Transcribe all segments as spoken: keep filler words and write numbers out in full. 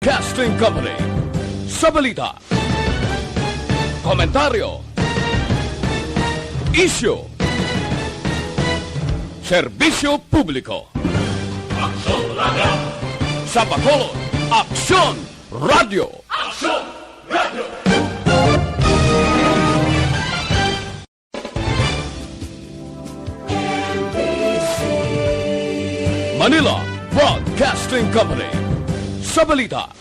Broadcasting Company. Sa balita, komentaryo, isyu, serbisyo publiko. Aksyon Radio! Sa Bacolod, Aksyon Radio! Aksyon Radio! Manila Broadcasting Company. Sa balita,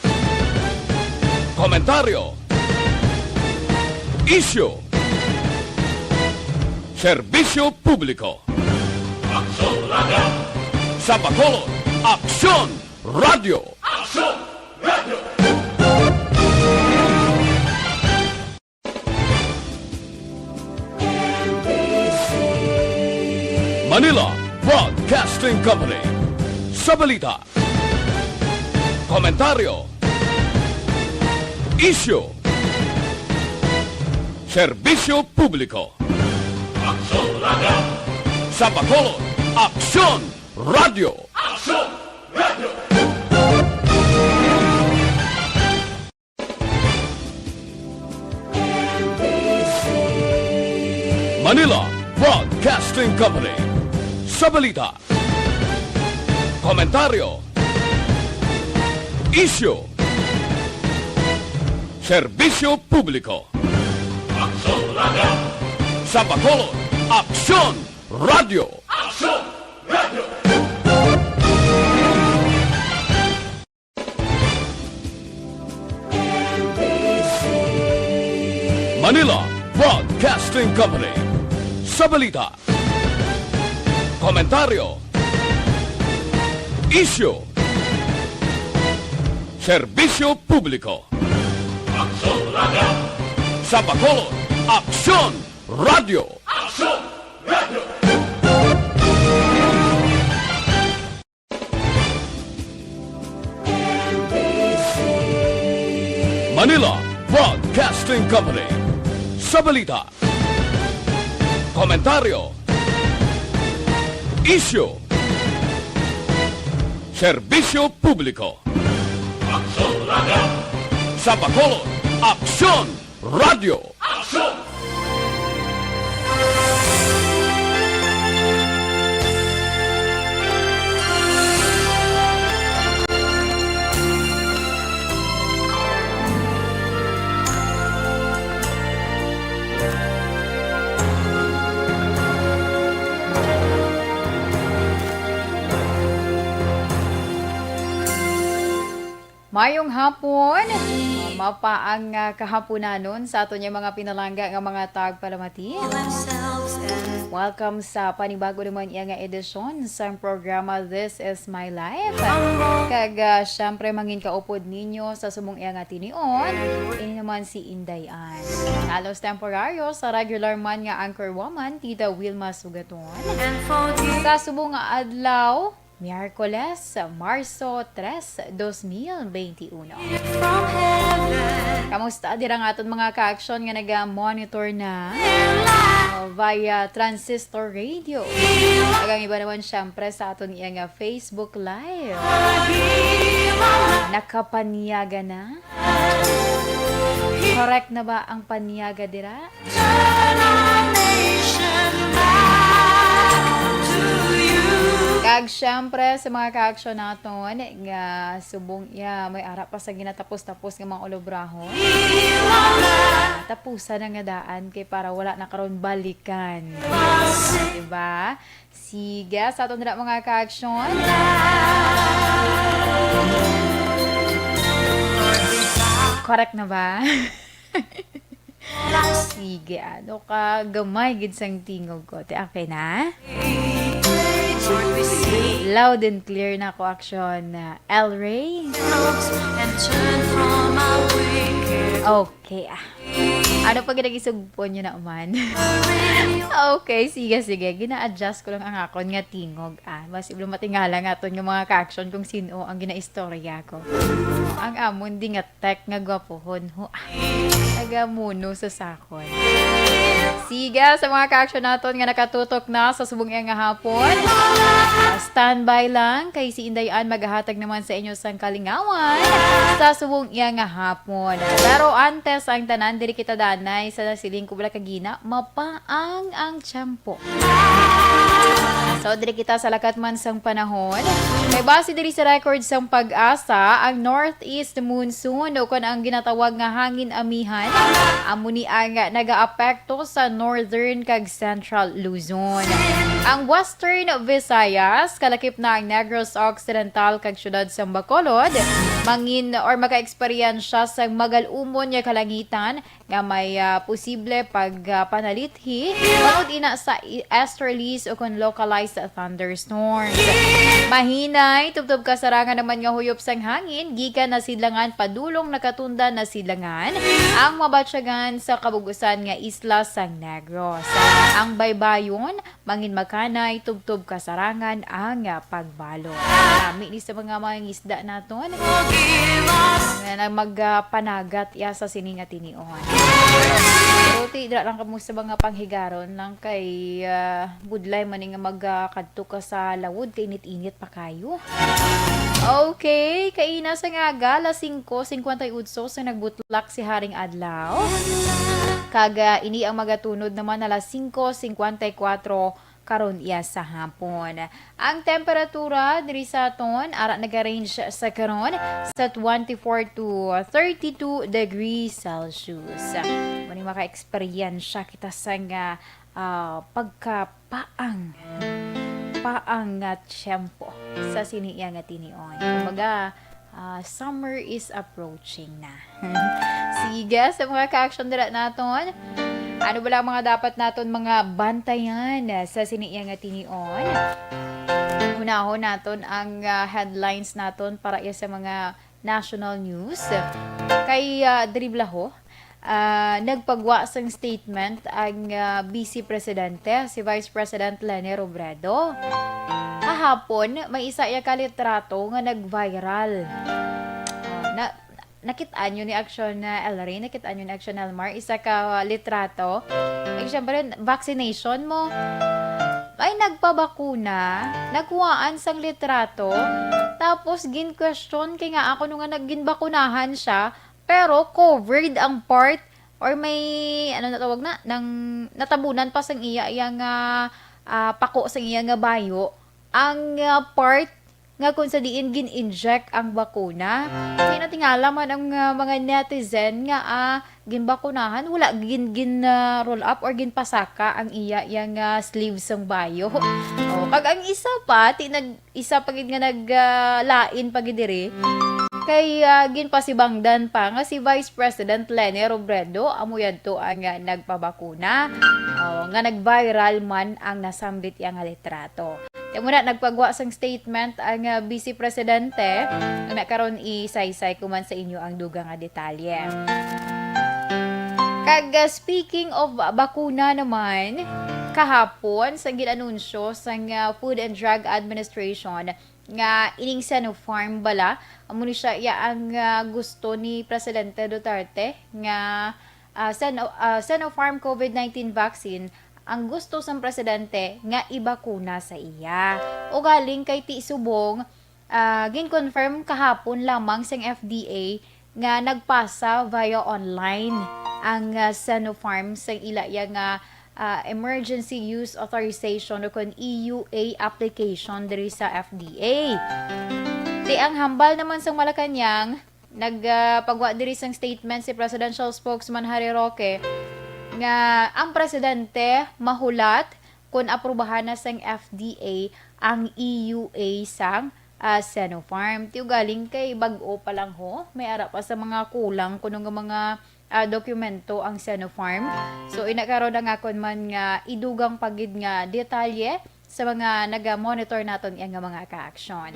komentaryo, isyu, serbisyo publiko. Aksyon Radio! Sa Bacolod, Aksyon Radio! Aksyon Radio! Manila Broadcasting Company. Sa balita, komentaryo, isyu, serbisyo publiko. Aksyon Radio! Sa Bacolod, Aksyon Radio! Aksyon Radio! Manila Broadcasting Company. Sa balita, komentaryo, isyu, serbisyo publiko. Aksyon Radio! Sa Bacolod, Aksyon Radio! Aksyon Radio! Manila Broadcasting Company. Sa balita, komentaryo, isyu, serbisyo publiko. Aksyon Radio! Sa Bacolod, Aksyon Radio! Aksyon Radio! Manila Broadcasting Company. Sa balita, komentaryo, isyu, serbisyo publiko. Aksyon Radio! Sa Bacolod, Aksyon Radio! Aksyon! Mayong hapon, mapaang nga kahaponanon sa aton nga mga pinalangga nga mga tagpalamati. Welcome sa panibago naman iya nga edisyon sang programa This Is My Life. Kag, ah, syempre, mangin kaupod ninyo sa subong iya nga tinion, ini naman si Inday Ann. Halos temporaryo sa regular man nga anchor woman, Tita Wilma Sugaton. Sa subong nga adlaw, Miyerkules, Marso tres, dos mil benti uno. Kamusta dira nga aton mga ka-aksyon nga naga-monitor na, uh, via transistor radio? Kag ang iba naman, syempre, sa aton iya nga Facebook Live. Nakapanyaga na? Correct na ba ang panyaga dira? Kag syempre, sa mga ka-aksyon naton nga subong iya may ara pa sa ginatapos-tapos nga mga olobrahon, tapusan na nga daan kay para wala na karon balikan. Diba? Sige, sa aton dira mga ka-aksyon. Correct na ba? Sige, ano ka? Gamay gid sang tingog ko. Te, okay na? Loud and clear na ko, aksyon, uh, El Rey. Okay, ah. Ano pa gid ang isugpon nyo na man? Okay, sige, sige. Gina-adjust ko lang ang akon nga tingog, ah. Mas iblo matingala nga aton nga mga ka-aksyon kung sino ang ginaistorya ko. Ang amon di nga tech nga gwapohon, ho. Ah, nagamuno sa sakon. Sige, sa mga ka-action naton nga nakatutok na sa subong iya nga hapon, standby lang kay si Inday Ann magahatag naman sa inyo sang kalingawan sa subong iya nga hapon. Pero antes ang tanan, diri kita danay sa nasiling ko bala kagina, mapaang ang tiyempo. So, diri kita sa lakat man sang panahon. Kay base diri sa record sang PAGASA, ang northeast monsoon o kon ang ginatawag nga hangin amihan, amo ni ang nagaapekto sa northern kag central Luzon. Ang Western Visayas, kalakip na ang Negros Occidental kag siyudad sang Bacolod, mangin or makaeksperyensya sang magal-umon nga kalangitan nga may, ah, posible pag, ah, panalithi bangod ina sa i-, easterlies o kon localized thunderstorms. Mahinay, tubtob kasarangan naman nga huyop sang hangin gikan na sidlangan padulong nakatundan na sidlangan ang mabatyagan sa kabug-usan nga isla sang Negros. Ang baybayon, mangin makanay, tubtob kasarangan ang, ah, pagbalod. Nami ni sa mga mangingisda naton nga nag-, mag, ah, panagat ya sa sini nga tinion. Pero ti, dira lang kamo sa mga panghigaron lang kay, ah, budlay man ni nga magkadto ka sa lawod kay init-init pa kayo. Okay, kaina sa nga aga, alas singko singkwenta y otso sa nagbutlak si Haring Adlaw. Kag, ah, ini ang magatunod naman alas singko singkwenta y kwatro karon iya sa hapon. Ang temperatura diri sa aton ara nagarange sa karon sa twenty-four to thirty-two degrees Celsius. Mao ni makaeksperyensya kita sa nga, ah, pagkapaang, paang nga tiyempo sa sini iya nga tinion. Kumbaga, ah, summer is approaching na. Sige, sa mga ka-action dira naton, ano bala ang mga dapat naton mga bantayan sa sini iya nga tinion? Unahon naton ang, ah, headlines naton para iya sa mga national news. Kay, ah, diri bala ho, ah, nagpagwa sang statement ang, ah, Vice Presidente, si Vice President Leni Robredo. Kahapon, may isa iya ka litrato nga nag-viral. Ah, na, nakit-an niyo ni Action, ah, Ellery, nakit-an niyo ni Action Elmar, isa ka litrato. Ay, syempre, vaccination mo. Ay, nagpabakuna, nagkuhaan sang litrato, tapos gin-question kay nga ako nung nga nagginbakunahan siya, pero covered ang part or may, ano na tawag na, nang natabunan pa sang iya, iya nga, ah, pako sang iya nga bayo. Ang, ah, part nga kung sa diin gin-inject ang bakuna. Kaya natingala man ang, ah, mga netizen nga, ah, ginbakunahan, wala gin, gin, ah, roll up or ginpasaka ang iya, iya nga sleeve sang bayo. Oh, kag ang isa pa, ti nag, isa pa gid nga nag, ah, lain pa gid diri. Kay, ah, ginpasibangdan pa nga si Vice President Leni Robredo amo yadto ang, ah, nagpabakuna. Oh, nga nag-viral man ang nasambit iya nga litrato. Kaya muna, nagpagwa sang statement ang, ah, Vice Presidente. Nga karon isaysay ko man sa inyo ang dugang nga detalye. Kag, ah, speaking of bakuna naman, kahapon sa gin-anunsyo sang, ah, Food and Drug Administration nga ining Sinopharm bala, amo ni siya iya ang, ah, gusto ni Presidente Duterte nga, ah, Sino-, ah, Sinopharm COVID nineteen vaccine ang gusto sang presidente nga ibakuna sa iya. Ugaling kay ti subong, ah, gin-confirm kahapon lamang sang F D A nga nagpasa via online ang, ah, Sinopharm sang ila iya nga, ah, emergency use authorization o kon E U A application diri sa F D A. Ti ang hambal naman sang Malacañang, nag, ah, pagwa diri sang statement si Presidential Spokesman Harry Roque nga ang presidente mahulat kon aprubahan na sang F D A ang E U A sang, ah, Sinopharm. Ti ugaling kay bag-o pa lang ho, may ara pa sa mga kulang kuno nga mga, ah, dokumento ang Sinopharm. So, ina karon ang akon man nga idugang pa gid nga detalye sa mga naga-monitor naton iya nga mga ka-aksyon.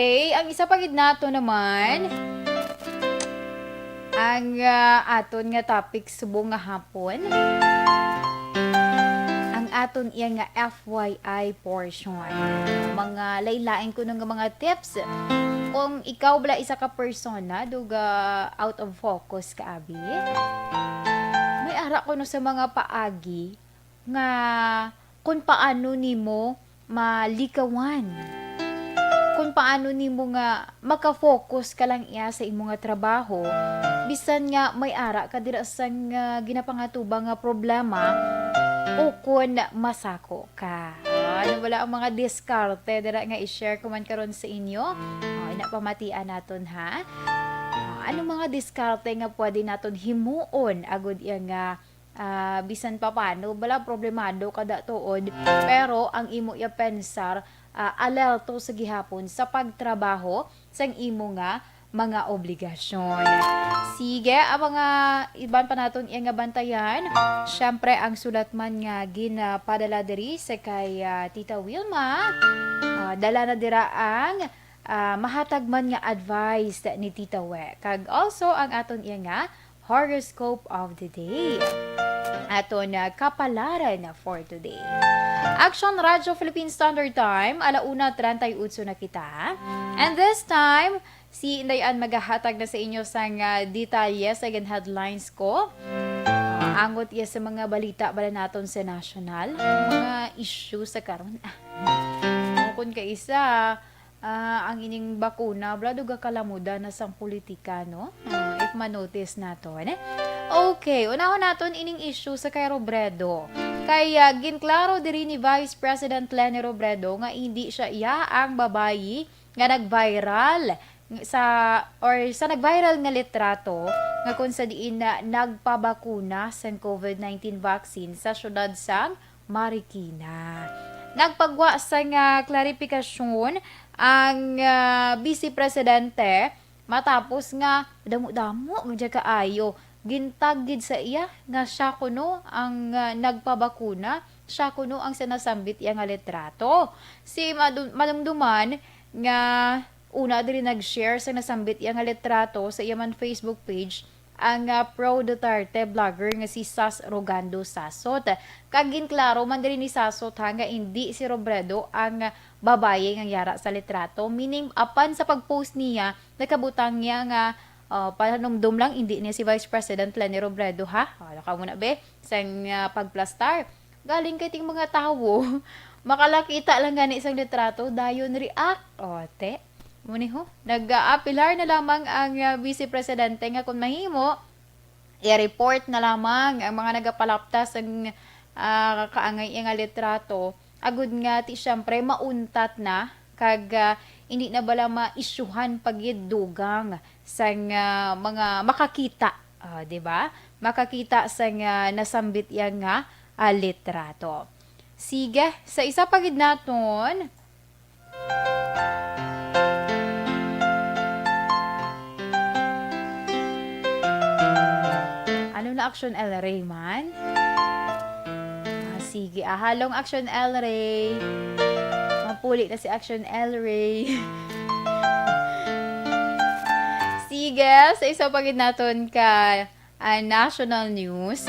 Okay, ang isa pa gid nato naman, ang, ah, aton nga topic subong nga hapon, ang aton iya nga F Y I portion. Mga lain-lain kuno nga mga tips. Kung ikaw bala isa ka persona, duga out of focus ka, abi, may ara kuno sa mga paagi nga kung paano nimo malikawan, kung paano nimo nga maka-focus ka lang iya sa imo nga trabaho, bisan nga may ara ka dira sang, ah, ginapangatubang nga problema ukon masako ka. Ah, ano bala ang mga diskarte dira nga i-share ko man karon sa inyo? Ah, ina, pamatian naton, ha? Ah, anong mga diskarte nga pwede naton himuon agud iya nga, ah, bisan pa paano, bala, problemado ka da tuod, pero ang imo iya pensar, ah, alerto sa gihapon sa pagtrabaho sang imo nga mga obligasyon. Sige, ang mga iban pa naton iya nga bantayan. Siyempre, ang sulat man nga ginapadala diri sa kay, ah, Tita Wilma. Ah, dala na dira ang, ah, mahatag man nga advice ni Tita We. Kag also ang aton iya nga horoscope of the day. Aton, ah, kapalaran for today. Action Radyo Philippine Standard Time, ala una treinta y ocho na kita. And this time, si Inday Ann magahatag na sa inyo sang, ah, detalye sa gin headlines ko. Ah, angot iya sa mga balita bala naton sa national, mga issue sa karon. Ah, kung kaisa, ah, ang ining bakuna, bala, duga kalamuda na sang politika, no? Ah, if manotice naton. Okay, unahon naton ining issue sa kay Robredo. Kay, ah, ginklaro diri ni Vice President Leni Robredo nga hindi siya iya ang babayi nga nag-viral sa, or sa nag-viral nga litrato nga kung sa diin na nagpabakuna sang covid nineteen vaccine sa siyudad sang Marikina. Nagpagwa sang, ah, klarifikasyon ang, ah, Vice Presidente matapos nga damo-damo gid kaayo gintag gid sa iya nga siya kuno ang, ah, nagpabakuna, siya kuno ang sinasambit iya nga litrato. Si madu-, madumduman nga una diri nag-share sa nasambit iya nga litrato sa iya man Facebook page ang, ah, pro-Duterte vlogger nga si Sas Rogando Sasot. Kag ginklaro man diri ni Sasot, ha, nga indi si Robredo ang, ah, babayi nga yara sa litrato. Meaning, apan sa pag-post niya, nakabutang niya nga, ah, panumdom lang, indi niya si Vice President Leni Robredo, ha? O, naka mo na, be, sang, ah, pagplastar. Galing kay ting mga tawo, makalakita lang gani sang litrato, dayon react. O, te. Mo ni ho, nag-aapilar na lamang ang, ah, Vice Presidente nga kung mahimo, i-report na lamang ang mga nagapalaptas sang, ah, kaangay iya nga litrato, agud nga ti siyempre mauntat na kag, ah, hindi na bala maisyuhan pa gid dugang sang, ah, mga makakita, ah, di ba? Makakita sang, ah, nasambit iya nga, ah, litrato. Sige, sa isa pa gid naton, Ano na, Action El Rey man? Ah, sige, ahalong Action El Rey. Mapuli na si Action El Rey. Sige, sa isa pa gid naton ka ah, national news,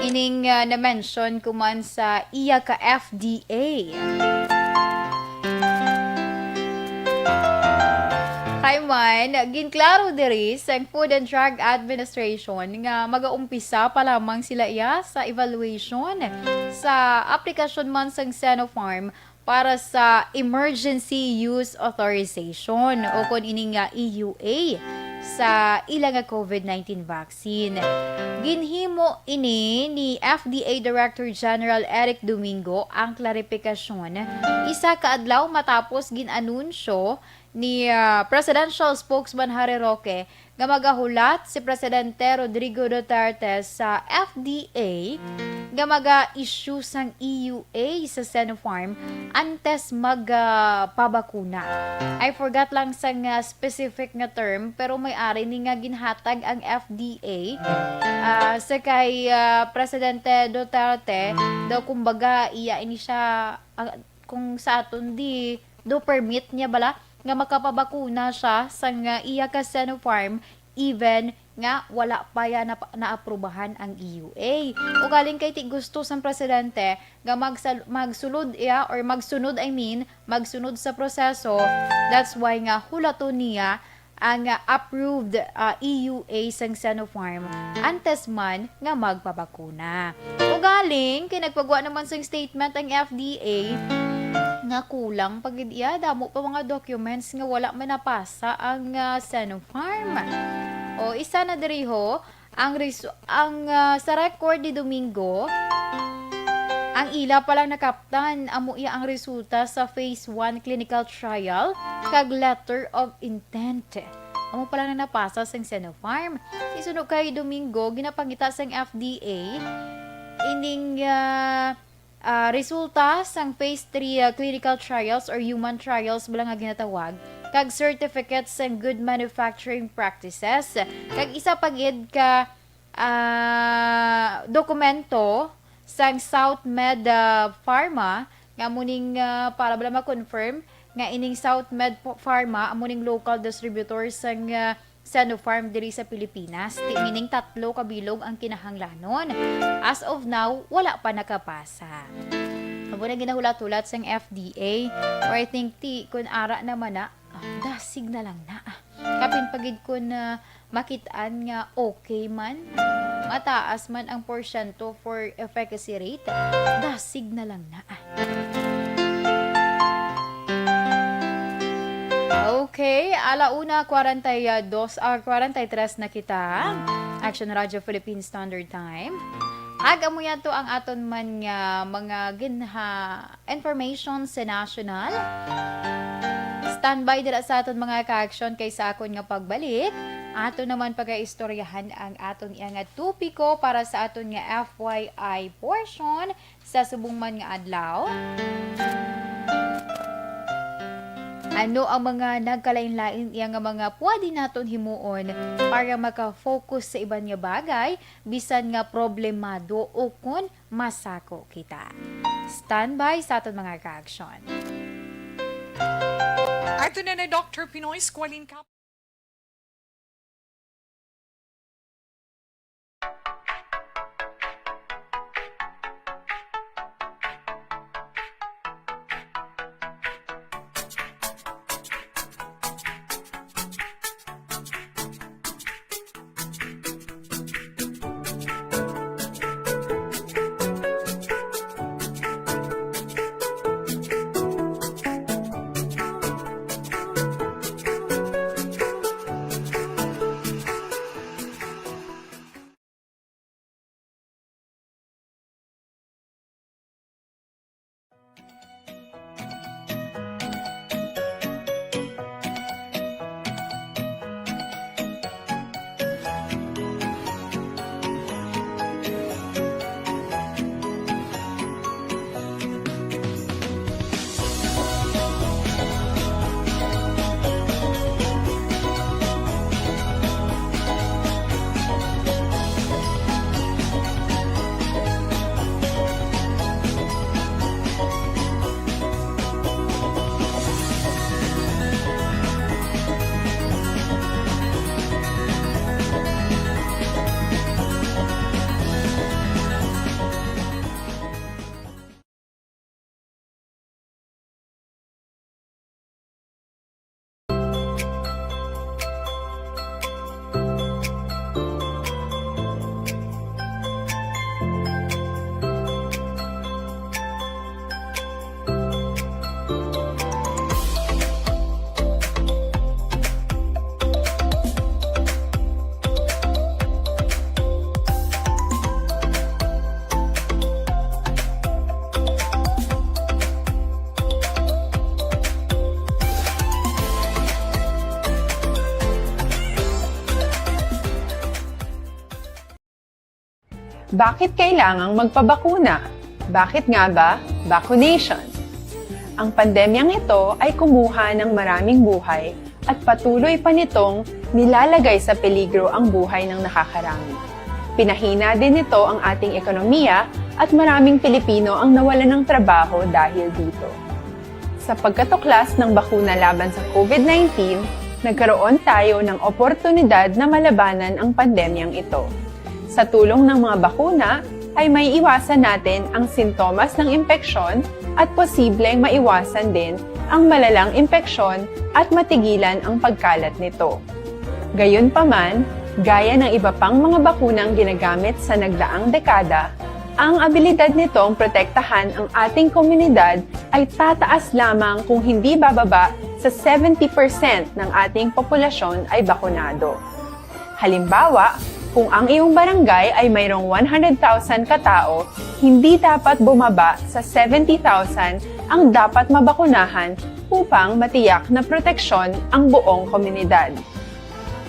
ining, ah, na-mention ko man sa iya ka F D A. Kay man, ginklaro diri sang Food and Drug Administration nga magaumpisa pa lamang sila iya sa evaluation sa aplikasyon man sang Sinopharm para sa Emergency Use Authorization o kon ini nga E U A sa ila nga covid nineteen vaccine. Ginhimo ini ni F D A Director General Eric Domingo ang klaripikasyon isa ka adlaw matapos gin-anunsyo ni, ah, Presidential Spokesman Harry Roque nga magahulat si Presidente Rodrigo Duterte sa F D A nga maga-issue sang E U A sa Sinopharm antes mag, ah, pabakuna. I forgot lang sang, ah, specific nga term, pero may ari ni nga ginhatag ang F D A, ah, sa kay, ah, Presidente Duterte daw, kumbaga, iya ini siya, ah, kung sa aton di do permit niya bala nga makapabakuna siya sang, ah, iya ka Sinopharm even nga wala pa ya nap-, naaprubahan ang E U A. Ugaling kay ti gusto sang presidente nga magsal-, magsulod iya, or magsunod, I mean, magsunod sa proseso. That's why nga hulaton niya ang, ah, approved, ah, E U A sang Sinopharm antes man nga magpabakuna. Ugaling kay nagpagwa naman sang statement ang F D A nga kulang pa gid iya, damo pa mga documents nga wala man napasa ang, ah, Sinopharm. O, isa na diri ho, ang resu-, ang, ah, sa record ni Domingo, ang ila pa lang nakaptan, amo iya ang resulta sa phase one clinical trial kag letter of intent. Amo pa lang na napasa sang Sinopharm. Isuno kay Domingo, ginapangita sang F D A ining, ah, ah, resulta sang phase three, ah, clinical trials or human trials bala nga ginatawag, kag certificates sang good manufacturing practices, kag isa pa gid ka, ah, dokumento sang South Med, ah, Pharma nga amo ning, ah, para bala ma-confirm nga ining South Med P-, Pharma amo ning local distributor sang, ah, Sinopharm diri sa Pilipinas. Ti meaning tatlo ka bilog ang kinahanglanon. As of now, wala pa nakapasa. Amo na ginahulat-hulat sang F D A. Or I think ti kun ara naman na, ah, dasig na lang na. Kapin pa gid kun, ah, makit-an nga okay man, mataas man ang porsyento for efficacy rate, dasig na lang na. Okay, ala una kwarenta y dos, ah, kwarenta y tres na kita. Action Radio Philippine Standard Time. Ag amo yato ang aton man nga mga ginha-, information sa national. Standby dira sa aton mga ka-action kay sa akon nga pagbalik, ato naman pagaistoryahan ang aton iya nga topiko para sa aton nga F Y I portion sa subong man nga adlaw. Ano ang mga nagkalain-lain iya nga mga pwede naton himuon para maka-focus sa iban nga bagay, bisan nga problemado o kon masako kita. Standby sa aton mga ka-action. Ato na na, Doctor Pinoy, Squalin Cap- Bakit kailangang magpabakuna? Bakit nga ba vaccination? Ang pandemyang ito ay kumuha ng maraming buhay at patuloy pa nitong nilalagay sa peligro ang buhay ng nakakarami. Pinahina din nito ang ating ekonomiya at maraming Pilipino ang nawalan ng trabaho dahil dito. Sa pagkatuklas ng bakuna laban sa COVID nineteen, Nagkaroon tayo ng oportunidad na malabanan ang pandemyang ito. Sa tulong ng mga bakuna, ay maiiwasan natin ang sintomas ng impeksyon at posibleng maiwasan din ang malalang impeksyon at matigilan ang pagkalat nito. Gayunpaman, gaya ng iba pang mga bakunang ginagamit sa nagdaang dekada, ang abilidad nitong protektahan ang ating komunidad ay tataas lamang kung hindi bababa sa seventy percent ng ating populasyon ay bakunado. Halimbawa, kung ang iyong barangay ay mayroong one hundred thousand katao, hindi dapat bumaba sa seventy thousand ang dapat mabakunahan upang matiyak na proteksyon ang buong komunidad.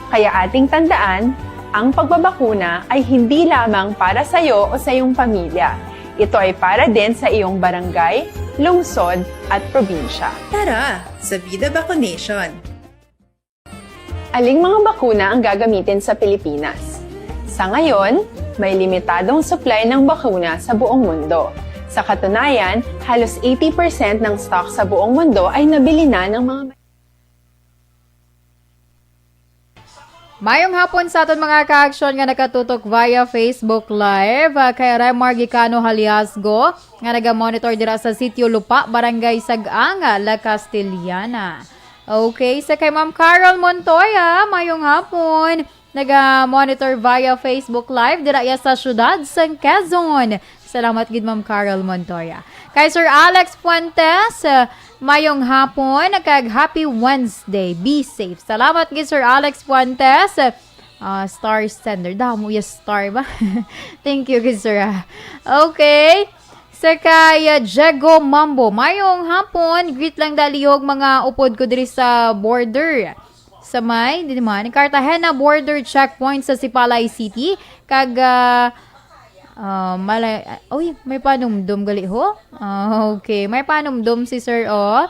Kaya ating tandaan, ang pagbabakuna ay hindi lamang para sa iyo o sa iyong pamilya. Ito ay para din sa iyong barangay, lungsod, at probinsya. Tara, sa Vida Vaccination! Aling mga bakuna ang gagamitin sa Pilipinas? Sa ngayon, may limitadong supply ng bakuna sa buong mundo. Sa katunayan, halos eighty percent ng stock sa buong mundo ay nabili na ng mga Mayong hapon sa aton mga ka-aksyon nga nakatutok via Facebook Live, ah, kay Remar Gicano Haliasgo, nga naga-monitor dira sa Sitio Lupa, Barangay Sag-anga, La Castellana. Okay, sa kay Ma'am Carol Montoya, mayong hapon. Naga-monitor via Facebook Live dira iya sa siyudad sang Quezon. Salamat gid, Ma'am Carol Montoya. Kay Sir Alex Fuentes, ah, mayong hapon, kag happy Wednesday. Be safe. Salamat gid, Sir Alex Fuentes. Ah, star sender. Damo ya star ba? Thank you gid, sir, ah. Okay. Sa kay, ah, Diego Mambo, mayong hapon. Greet lang dalihog mga upod ko diri sa border. Sa may, di man, Cartagena border checkpoint sa Sipalay City. Kag, ah, ah, malay, ah, uy, may panumdom gali ho? Ah, okay, may panumdom si sir, oh.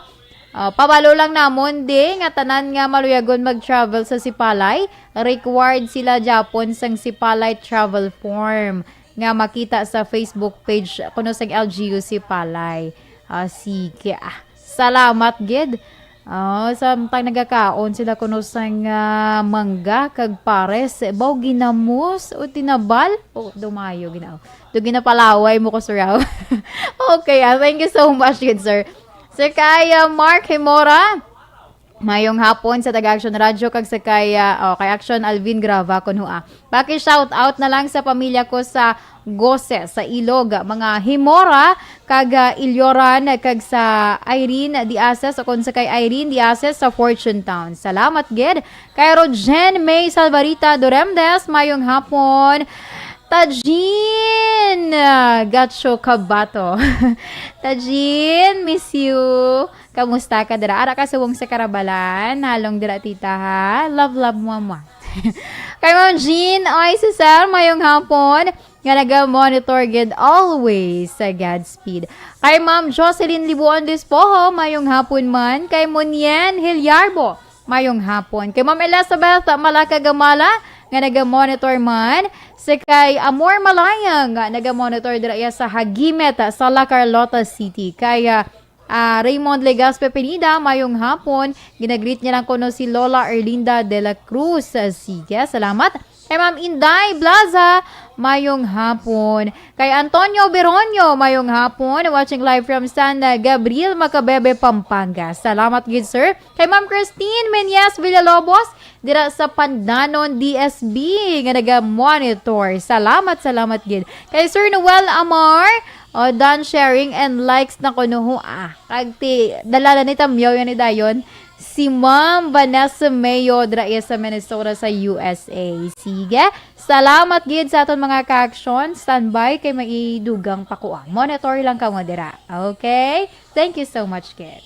Ah, pabalo lang namon, di, nga tanan nga maluyagon mag-travel sa Sipalay, required sila gyapon sang Sipalay travel form nga makita sa Facebook page kuno sang L G U Sipalay. Ah, sige, ah. Salamat gid. Ah, samtang nagakaon sila kuno sang, ah, mangga kag pares, baw ginamos o tinabal? Oh, dumayo, Ginoo. Do ginapalaway mo ko, sir, ah. Okay, ah, thank you so much, good sir. Sir kay, ah, Mark Himora, mayong hapon sa taga Action Radio kag sa kay, ah, oh, kay Action Alvin Grava, kunhoa. Paki-shout out na lang sa pamilya ko sa Gose, sa Ilog, mga Himora, kag, ah, Ilyoran, kag sa Irene Diases, o kung sa kay Irene Diases sa Fortune Town. Salamat gid. Kay Rojen May Salvarita Doremdes, mayong hapon. Tajin, ah, Gacho Kabato. Tajin, miss you. Kamusta ka dira? Ara ka subong sa Karabalan. Halong dira, tita, ha? Love, love, mama. Kay Ma'am Jean, oy, Cesar, mayong hapon. Nga naga-monitor gid always sa Godspeed. Kay Ma'am Jocelyn Libuon Despojo, mayong hapon man. Kay Munien Hilyarbo, mayong hapon. Kay Ma'am Elizabeth Malacagamala, nga naga-monitor man. Sa kay Amor Malayang, nga naga-monitor dira iya sa Hagimet, sa La Carlota City. Kay, ah, ah, Raymond Legazpi Pineda, mayong hapon. Ginagreet niya lang kuno si Lola Erlinda de la Cruz. Ah, sige, salamat. Kay Ma'am Inday Blaza, mayong hapon. Kay Antonio Beronio, mayong hapon. Watching live from San Gabriel, Macabebe, Pampanga. Salamat gid, sir. Kay Ma'am Christine Menyes Villalobos, dira sa Pandanon, D S B, nga naga-monitor. Salamat, salamat gid. Kay Sir Noel Amar, oh, done sharing and likes na kuno ho, ah. Kag ti, dalala ni Tamyaw yan ni dayon. Si Ma'am Vanessa Mayo, dira iya sa Minnesota, sa U S A. Sige, salamat gid sa aton mga ka-action. Standby kay may dugang pa ko, ah. Monitor lang kamo dira. Okay? Thank you so much, kid.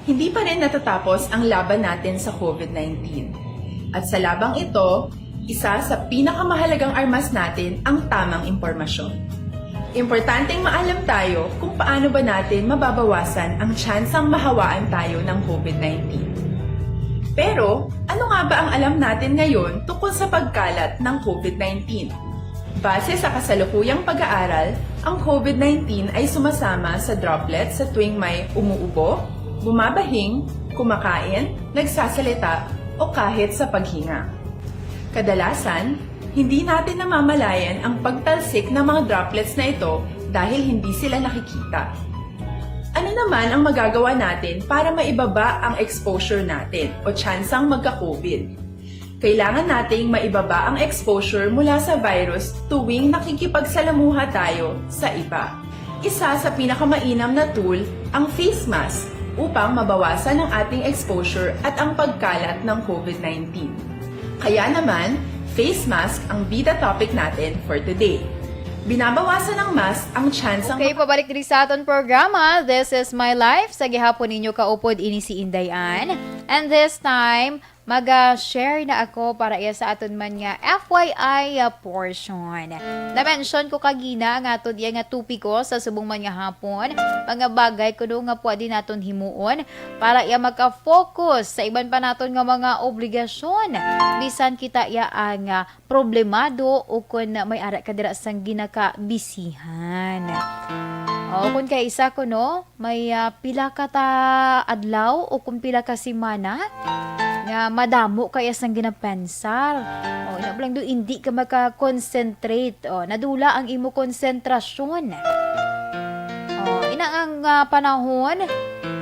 Hindi pa rin natatapos ang laban natin sa COVID nineteen. At sa labang ito, isa sa pinakamahalagang armas natin ang tamang impormasyon. Importanteng maalam tayo kung paano ba natin mababawasan ang tsansang mahawaan tayo ng COVID nineteen. Pero, ano nga ba ang alam natin ngayon tungkol sa pagkalat ng COVID nineteen? Base sa kasalukuyang pag-aaral, Ang COVID nineteen ay sumasama sa droplets sa tuwing may umuubo, bumabahing, kumakain, nagsasalita, o kahit sa paghinga. Kadalasan, hindi natin namamalayan ang pagtalsik ng mga droplets na ito dahil hindi sila nakikita. Ano naman ang magagawa natin para maibaba ang exposure natin o tsansang magka-COVID? Kailangan nating maibaba ang exposure mula sa virus tuwing nakikipagsalamuha tayo sa iba. Isa sa pinakamainam na tool ang face mask upang mabawasan ang ating exposure at ang pagkalat ng COVID nineteen. Kaya naman, face mask ang bida topic natin for today. Binabawasan ng mask ang tsansang Okay, pabalik diri sa aton programa, This is My Life. Sa gihapon ninyo kaupod ini si Inday Ann. And this time, mag-share na ako para iya sa aton man nga F Y I portion. Na-mention ko kagina ang aton iya nga topiko sa subong man nga hapon, mga bagay kuno nga pwede naton himuon para iya maka-focus sa iban pa naton nga mga obligasyon. Bisan kita iya ang, ah, problemado o kon may ara ka dira sang ginakabisihan. O kon kay isa kuno, may, ah, pila ka ta adlaw o kon pila ka semana nga madamo kaya sang ginapensar. O, ina lang do, hindi ka maka-concentrate. O, nadula ang imo konsentrasyon. O, ina ang, ah, panahon,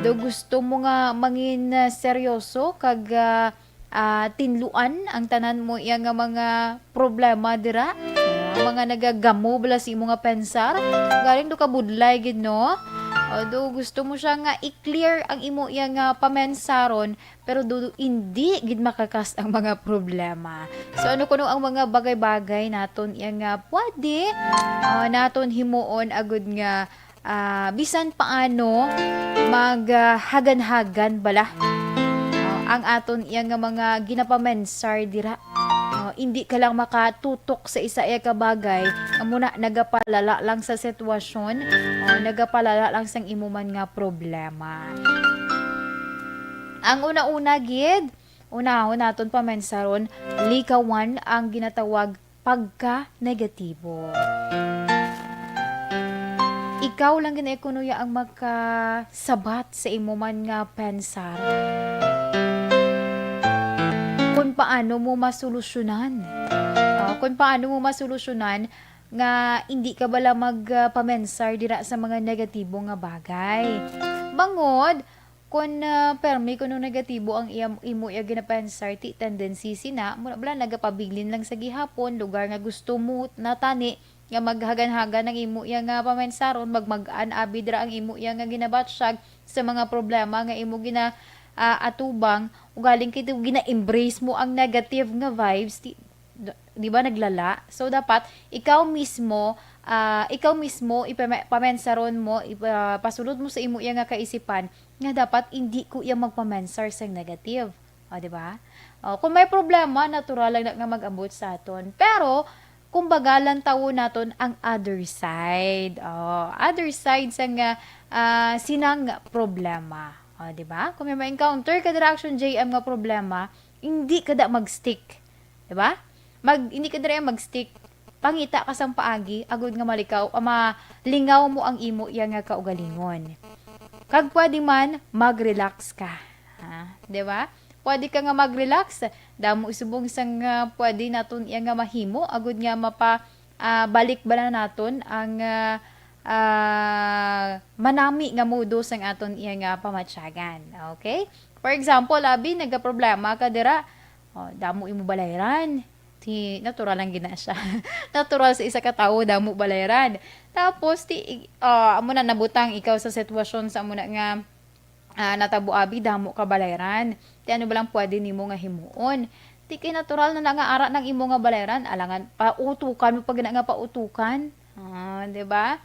do gusto mo nga mangin, ah, seryoso kag, ah, ah, tinluan ang tanan mo iya nga mga problema dira. Ah, mga nagagamo bala sa imo nga pensar. Galing do ka budlay gid, no? Although gusto mo siya nga i-clear ang imo iya nga pamensaron, pero do, hindi gid makakas ang mga problema. So, ano kuno ang mga bagay-bagay naton iya nga pwede, ah, naton himuon agud nga ah, bisan paano, mag, ah, hagan-hagan bala, ah, ang aton iya nga mga ginapamensar dira. Ah, hindi ka lang makatutok sa isa iya ka bagay, amo na nagapalala lang sa sitwasyon, ah, nagapalala lang sang imo man nga problema. Ang una-una gid, unahon naton pamensaron, likawan ang ginatawag pagka-negatibo. Ikaw lang gid kuno ya ang makasabat sa imo man nga pensar. Kung paano mo masolusyonan. Ah, kung paano mo masolusyonan nga hindi ka bala mag, ah, pamensar dira sa mga negatibo nga bagay. Bangod, Kon, ah, permi kuno negatibo ang iya, imo iya ginapensar, ti tendency sina, mura bala nagapabilin lang sa gihapon, lugar nga gusto mo natani nga maghagan-hagan ang imo iya nga pamensaron, magmag-an abi dira ang imo iya nga ginabatsyag sa mga problema nga imo gina, ah, atubang, ugaling kay gina-embrace mo ang negative nga vibes, ti, d-, di ba, naglala? So, dapat ikaw mismo, ah, ikaw mismo, ipama-, pamensaron mo, ipa-, pasulod mo sa imo iya nga kaisipan nga dapat indi ko iya magpamensar sang negative. O, di ba? O, kung may problema, natural lang na nga mag-abot sa aton. Pero, kumbaga, lantawon naton ang other side. O, other side sang, ah, sinang problema. O, di ba? Kung may ma-encounter ka dira, Action J M, nga problema, indi ka da mag-stick. Di ba? Mag, hindi ka diri mag-stick. Pangita ka sang paagi, agud nga malikaw, ah, malingaw mo ang imo iya nga kaugalingon. Kag pwede man, mag-relax ka. Ha? Di ba? Pwede ka nga mag-relax. Damo subong sang, ah, pwede naton iya nga mahimo, agud nga mapa, ah, balik bala naton ang, ah, ah, manami nga modo sang aton iya nga pamatyagan. Okay? For example, abi, nagaproblema ka dira, o, damo imo balayran. Ti, natural lang gid na siya. Natural sa isa ka tawo, damo balayran. Tapos, ti, i-, ah, amo na nabutang ikaw sa sitwasyon sa amo na nga, ah, natabo abi, damo ka balayran. Ti, ano ba lang pwede nimo nga himuon? Ti, kay natural na na nga ara nang imo nga balayran, alangan, pautukan mo pa gina nga pautukan. Ah, di ba?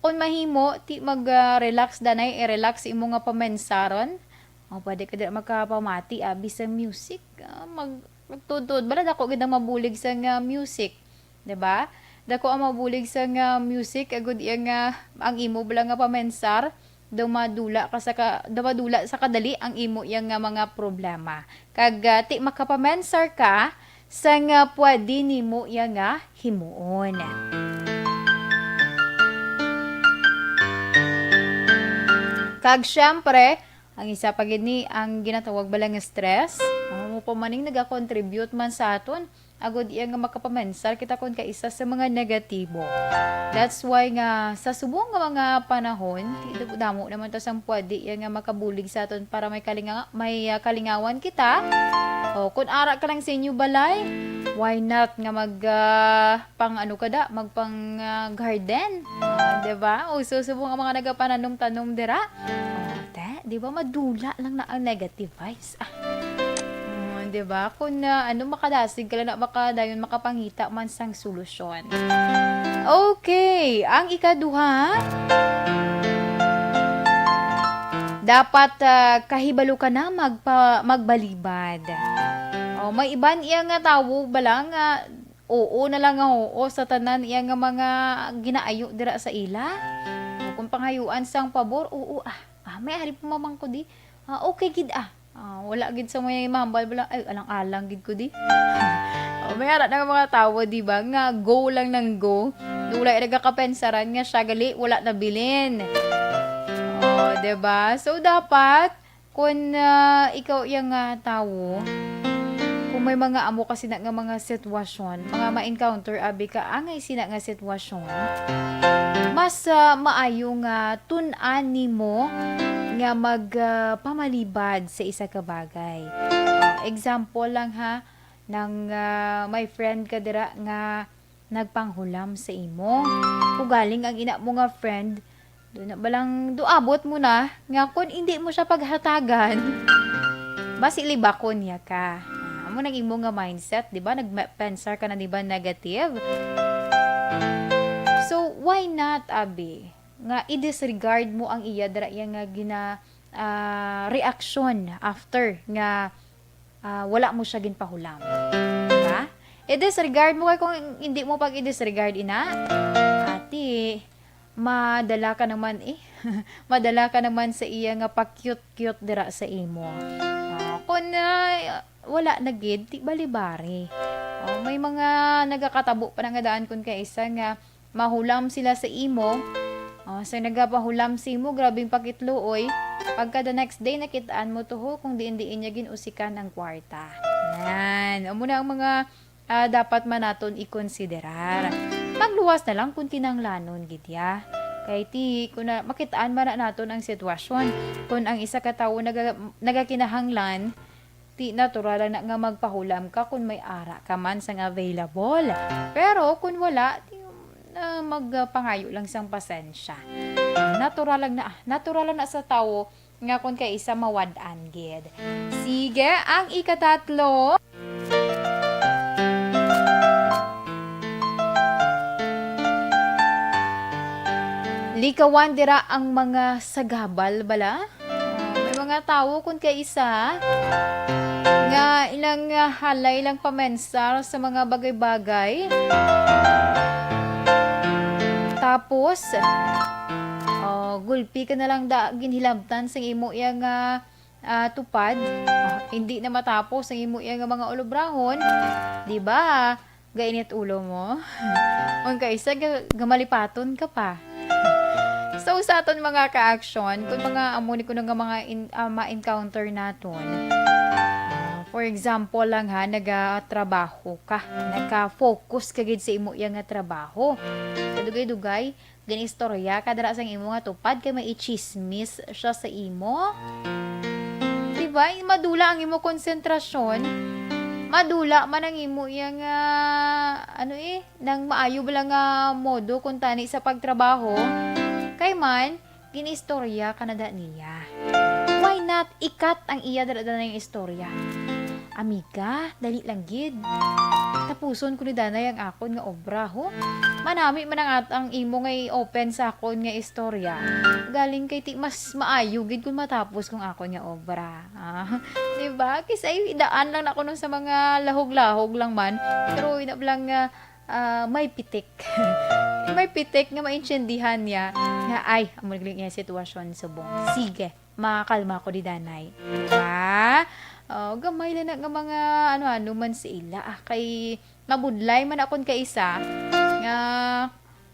Kung mahimo, ti mag, ah, relax danay, i-relax imo nga pamensaron. O, pwede ka dira magkapamati, abi, sa music. Ah, mag-, magtudtod. Bala, dako gid ang mabulig sa nga music. Di ba? Dako ang mabulig sa nga music, agud iya nga ang imo bala nga pamensar, daw madula ka sa ka, daw madula sa kadali ang imo iya nga mga problema. Kag, ah, ti makapamensar ka sa nga pwede nimo iya nga himuon. Kag syempre, ang isa pa gid ni ang ginatawag bala nga stress. Amo pa man ning nagakontribute man sa aton, agod iya nga makapamensar kita kon kaisa sa mga negatibo. That's why nga sa subong nga mga panahon, ti-, damo naman ta sang pwede iya nga makabulig sa aton para may kalinga-, may, ah, kalingawan kita. O, kung ara ka lang sa inyo balay, why not nga mag, ah, pang ano ka da, magpang, ah, garden? Ah, di ba? O, so, subong ang mga nagapananom-tanom dira. O, te, di ba madula lang na ang negative vibes? Ah. Mm, di ba? Kung, ah, ano, makadasig ka lang na, makadayon, makapangita man sang solusyon. Okay, ang ikaduha, dapat, ah, kahibalo ka na magpa-, magbalibad. O, may iban iya nga tawo bala nga oo na lang nga oo sa tanan iya nga mga ginaayo dira sa ila. O, kung pangayuan sang pabor, oo, ah, ah, may ari pa man ko di. Ah, okay gid, ah. Ah, wala gid sa may mahambal bala, ay, alang-alang gid ko di. O, may ara na nga mga tawo, di ba, nga go lang nang go. Wala nagakapensaran nga siya gali, wala nabilin. O, di ba? So, dapat, kung, ah, ikaw iya nga tawo, kung may mga amo ka sina nga mga sitwasyon, mga ma-encounter, abi ka, angay sina nga sitwasyon, mas, ah, maayo nga tun-an nimo nga mag, ah, pamalibad sa isa ka bagay. Ah, example lang ha, nang, ah, may friend ka dira nga nagpanghulam sa imo. Ugaling ang ina mo nga friend, do na balang, do abot mo na nga kung hindi mo siya paghatagan, basi libakon niya ka. Amo nang imo nga mindset, di ba? Nagpensar ka na, di ba, negative? So, why not, abi, nga i-disregard mo ang iya dira iya nga gina-, ah, reaksyon after nga, ah, wala mo siya ginpahulam? Di ba? I-disregard mo kay kung hindi mo pag i-disregard, ina, ati, madala ka naman, eh. Madala ka naman sa iya nga pa-cute-cute dira sa imo. Ah, kung, ah, wala na gid, di balibari. Oh, may mga nagakatabo pa na nga daan kun kaisa nga mahulam sila sa imo. Oh, sa nagapahulam sa imo, grabing pakitluoy. Pagka the next day, nakitaan mo to ho kung diin-diin niya gin-usikan ang kwarta. Yan. Amo na ang mga, ah, dapat man naton ikonsiderar. Magluwas na lang kung kinahanglanon gid ya. Kay ti, kung na, makitaan man na naton ang sitwasyon, kung ang isa ka tawo naga-, nagakinahanglan, ti natural lang na nga magpahulam ka kung may ara ka man sang available. Pero kung wala, ti, ah, magpangayo lang sang pasensya. Natural lang na, natural lang na sa tawo nga kon kay isa mawad-an gid. Sige, ang ikatatlo. Likawan dira ang mga sagabal bala. Ah, may mga tawo kon kay isa nga ilang, ah, halay lang pamensar sa mga bagay-bagay. Tapos, ah, gulpi ka na lang da ginhilabtan sang imo iya nga, ah, tupad. Ah, hindi na matapos ang imo iya nga mga ulobrahon, di ba? Gainit ulo mo. Ang kaisa, ga-, gamalipaton ka pa. So, sa aton mga ka-action, kung mga amo ni kuno nga mga in-, ah, ma-encounter naton, ah, for example lang ha, nagatrabaho ka, naka-focus ka gid sa imo iya nga trabaho. Kadugay-dugay, gin-istorya ka dira sang imo nga tupad kay may ichismis siya sa imo. Di ba? Madula ang imo konsentrasyon. Madula man ang imo iya nga, ano eh, nang maayo bala nga modo kuntani sa pagtrabaho. Kay man, gin-istorya ka na da niya. Why not i-cut ang iya dala-dala nga istorya? Amiga, dali lang gid. Tapuson ko ni danay ang akon nga obra, ho. Manami man ang at-, ang imo nga i-open sa akon nga istorya. Galing kay ti mas maayo gid kung matapos kong akon nga obra. Ah, di ba? Kaysa ay idaan lang na kuno sa mga lahog-lahog lang man. Pero ina lang nga, ah, may pitik. May pitik nga maintindihan niya nga, ay, amo na galing iya sitwasyon subong. Sige, makakalma ko di danay. Di ba? Oh, gamay lang na nga mga ano-ano man sa ila. Ah, kay mabudlay man akon kaisa nga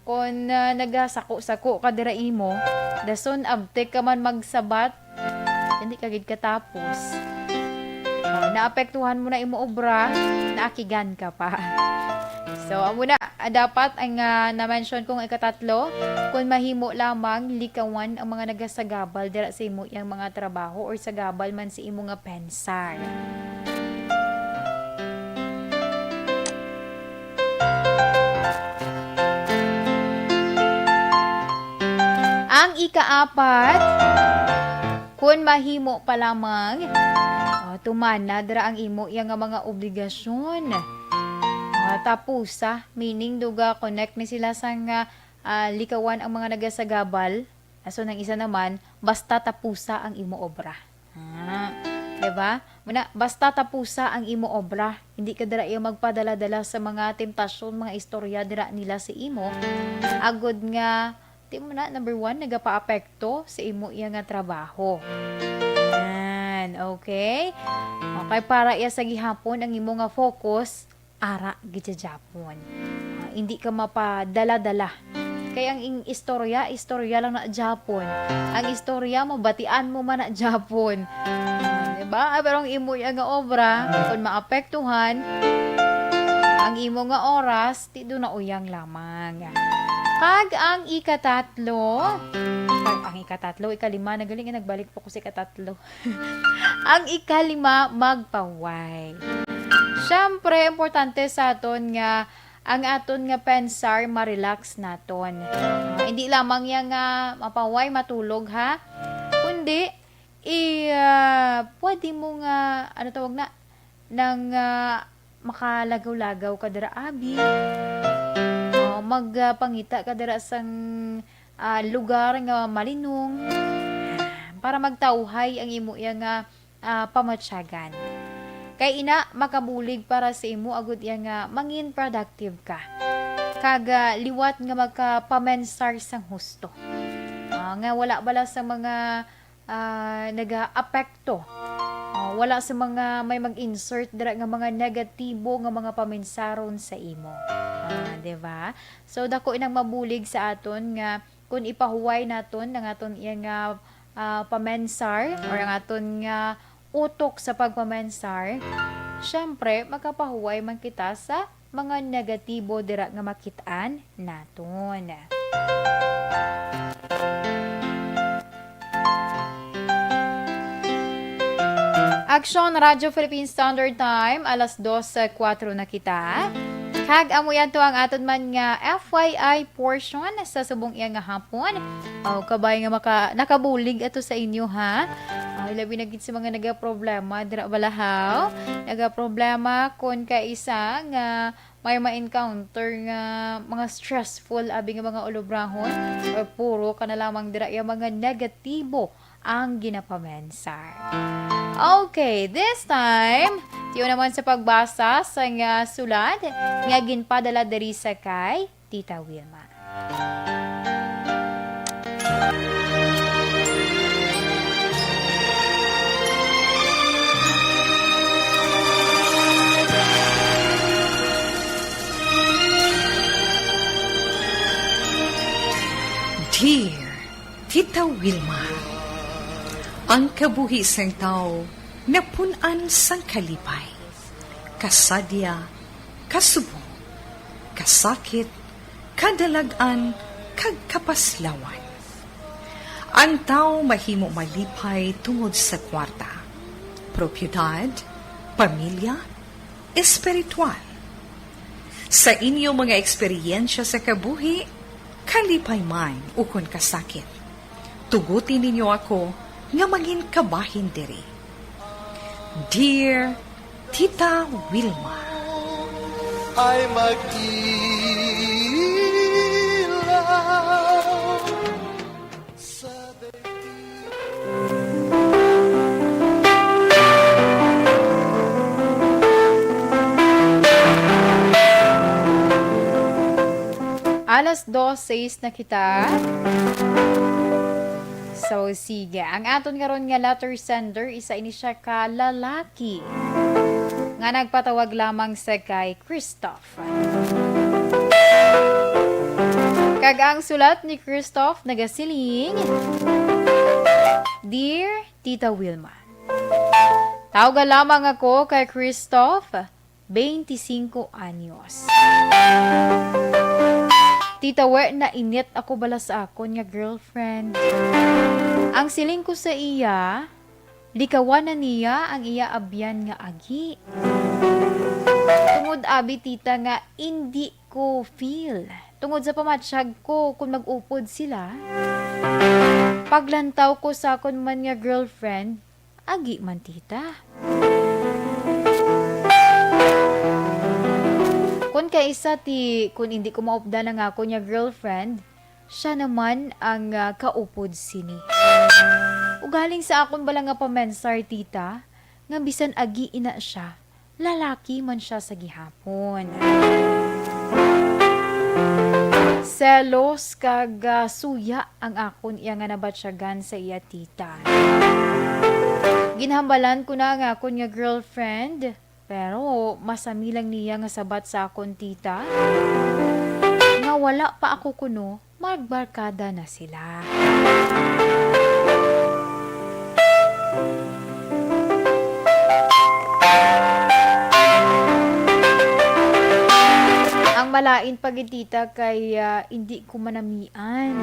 Kon, ah, nagasako-sako ka dira imo, dason abtik ka man magsabat, hindi ka gid katapos. Oh, naapektuhan mo na imo obra, naakigan ka pa. So, amo na, ah, dapat ang, ah, na-mention kong ikatatlo, kung mahimo lamang, likawan ang mga nagasagabal dira sa imo yang mga trabaho or sagabal man sa imo nga pensar. Ang ikaapat, kun mahimo pa lamang, oh, tumana dira ang imo iya nga mga obligasyon. Ah, tapusa, meaning duga connect ni sila sang, ah, ah, likawan ang mga nagasagabal. Ah, so, nang isa naman, basta tapusa ang imo obra. Ah, di ba? Muna, basta tapusa ang imo obra. Hindi ka dira iya magpadala-dala sa mga temptasyon, mga istorya dira nila sa imo. Agod nga, di mo na, number one, nagapaapekto sa imo iya nga trabaho. Yan, okay? Okay, para iya sa gihapon ang imo nga focus, ara gid sa Japon. Ah, hindi ka mapadala-dala. Kay ang ing istorya, istorya lang na Japon. Ang istorya, mabatian mo man na Japon. Ah, di ba? Ah, pero ang imo iya nga obra, kung maapektuhan, ang imo nga oras, ti do na uyang lamang. Kag ang ikatatlo, kag ang ikatatlo, ikalima, nagaling nga nagbalik po ko sa ikatatlo. Ang ikalima, magpahuway. Siyempre, importante sa aton nga ang aton nga pensar ma-relax naton. Ah, hindi lamang yan nga mapahuway, matulog, ha? Kundi, i-, ah, pwede mo nga, ano tawag na, nang, ah, makalagaw-lagaw ka dira, abi. Oh, magpangita ka dira sang, ah, lugar nga malinong para magtawhay ang imo iya nga, ah, pamatyagan. Kay ina, makabulig para sa imo agud iya nga mangin productive ka. Kag, ah, liwat nga magkapamensar sang husto. Ah, nga wala bala sa mga ah, nagaapekto. Oh, wala sa mga may mag-insert dira nga mga negatibo nga mga pamensaron sa imo. Ah, di ba? So, dako inang mabulig sa aton nga kung ipahuway naton ang aton iya nga, ah, pamensar or ang aton nga utok sa pagpamensar, syempre, makapahuway man kita sa mga negatibo dira nga makit-an naton. Aksyon, Radyo Philippine Standard Time, alas dos kuwatro na kita. Kag amo yan to ang aton man nga F Y I portion sa subong iya nga hapon. Oh, kabay nga maka-, nakabulig ato sa inyo, ha? Oh, labi na gid sa mga nagaproblema dira balahaw. Nagaproblema kon kaisa nga may ma-encounter nga mga stressful abi nga mga ulobrahon, or puro ka na lamang dira iya mga negatibo ang ginapamensar. Okay, this time, tiyo naman sa pagbasa sa nga sulat nga ginpadala diri sa kay Tita Wilma. Dear Tita Wilma, ang kabuhi sang tawo napun-an sang kalipay, kasadya, kasubong, kasakit, kadalag-an, kag kapaslawan. Ang tawo mahimo malipay tungod sa kwarta, propiedad, pamilya, espiritual. Sa inyo mga eksperyensya sa kabuhi, kalipay man ukon kasakit, tuguti ninyo ako nga mangin kabahin diri. Dear Tita Wilma. Ay mag-ilaw sa daigdig. Alas dos, sais na kita. So, sige. Ang aton karon nga letter sender, isa ini siya ka lalaki nga nagpatawag lamang sa kay Christoph. Kag ang sulat ni Christoph nagasiling, "Dear Tita Wilma, tawga lamang ako kay Christoph, twenty-cinco anyos. Tita We, nainit ako bala sa akon nga girlfriend. Ang siling ko sa iya, likawan na niya ang iya abyan nga agi. Tungod abi, tita, nga indi ko feel. Tungod sa pamatsyag ko kon mag-upod sila. Paglantaw ko sa akon man nga girlfriend, agi man, tita. Kon kaisa ti, kon indi ko maupdan ang akon nga girlfriend, siya naman ang, ah, kaupod sini. Ugaling sa akon bala nga pamensar, tita, nga bisan agi ina siya, lalaki man siya sa gihapon. Selos kag, ah, suya ang akon iya nga nabatyagan sa iya tita. Ginhambalan ko na ang akon nga girlfriend, pero masami lang niya nga sabat sa akon tita nga wala pa ako kuno magbarkada na sila. Ang malain pa gid, tita, kay, ah, indi ko manamian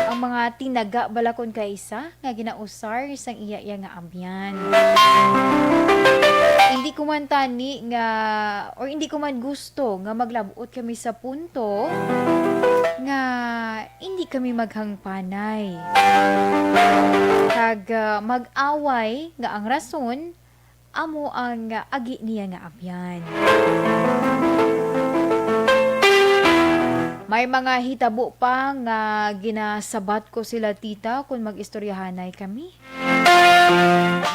ang mga tinaga bala kon kaisa nga ginausar sang iya, iya nga abyan. Indi ko man tani nga, or indi ko man gusto nga maglab-ot kami sa punto nga indi kami maghangpanay. Kag, ah, mag-away nga ang rason amo ang agi niya nga abyan. May mga hitabo pa nga ginasabat ko sila, tita, kon mag-istoryahanay kami.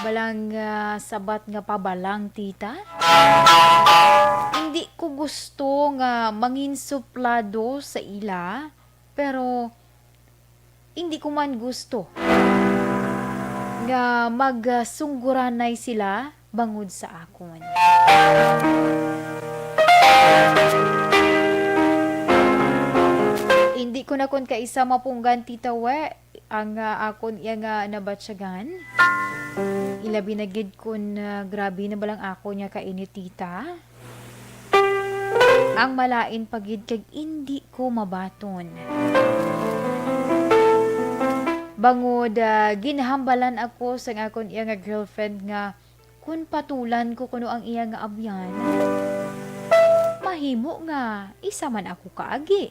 Balang, ah, sabat nga pabalang, tita. Hindi ko gusto nga mangin suplado sa ila, pero hindi ko man gusto nga magsungguranay sila bangod sa akon. Hindi ko na kon kaisa mapunggan, Tita We, ang, ah, akon iya nga nabatyagan. Ilabi na gid kon, ah, grabe na balang akon nga kainit, Tita. Ang malain pa gid kag indi ko mabaton. Bangod, ah, ginhambalan ako sang akon iya nga girlfriend nga kon patulan ko kuno ang iya nga abyan, mahimo nga isa man ako kaagi.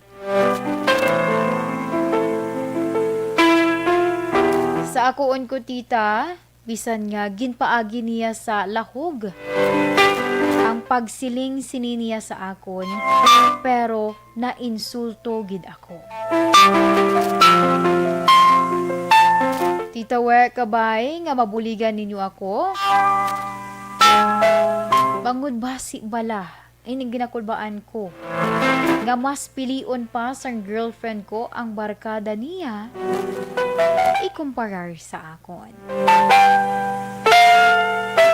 Sa akoon ko, tita, bisan nga ginpaagi niya sa lahog ang pagsiling sini niya sa akon, pero nainsulto gid ako. Tita We, kabay nga mabuligan ninyo ako. Bangod basi bala ining ginakulbaan ko nga mas pilion pa sang girlfriend ko ang barkada niya ikumparar sa akon.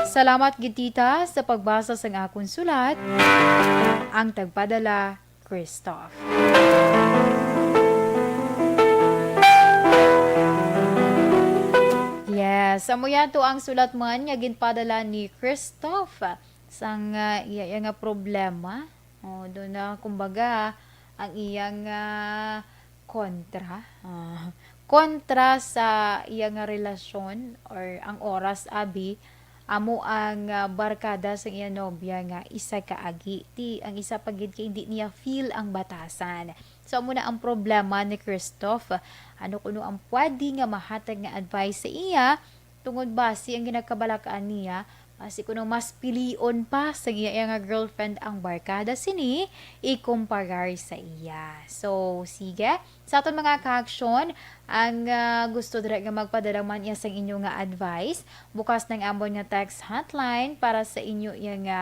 Salamat gid, tita, sa pagbasa sang akon sulat. Ang tagpadala, Christoph. Yes, amo yato ang sulat man nga ginpadala ni Christoph sang, ah, iya, iya nga problema. Oh, do na, kumbaga, ang iyang, ah, kontra, ah, kontra sa iya nga relasyon or ang oras, abi, amo ang, ah, barkada sang iya nobya nga isa ka agi. Ti, ang isa pa gid kay hindi niya feel ang batasan. So, amo na ang problema ni Christoph. Ano kuno ang pwede nga mahatag nga advice sa iya? Tungod basi ang ginakabalak-an niya, basi kuno mas pilion pa sa iya, iya nga girlfriend ang barkada sini ikumparar sa iya. So, sige. Sa aton mga ka-aksyon, ang, ah, gusto dira nga magpadala man iya sang inyo nga advice, bukas nang amon nga text hotline para sa inyo iya nga,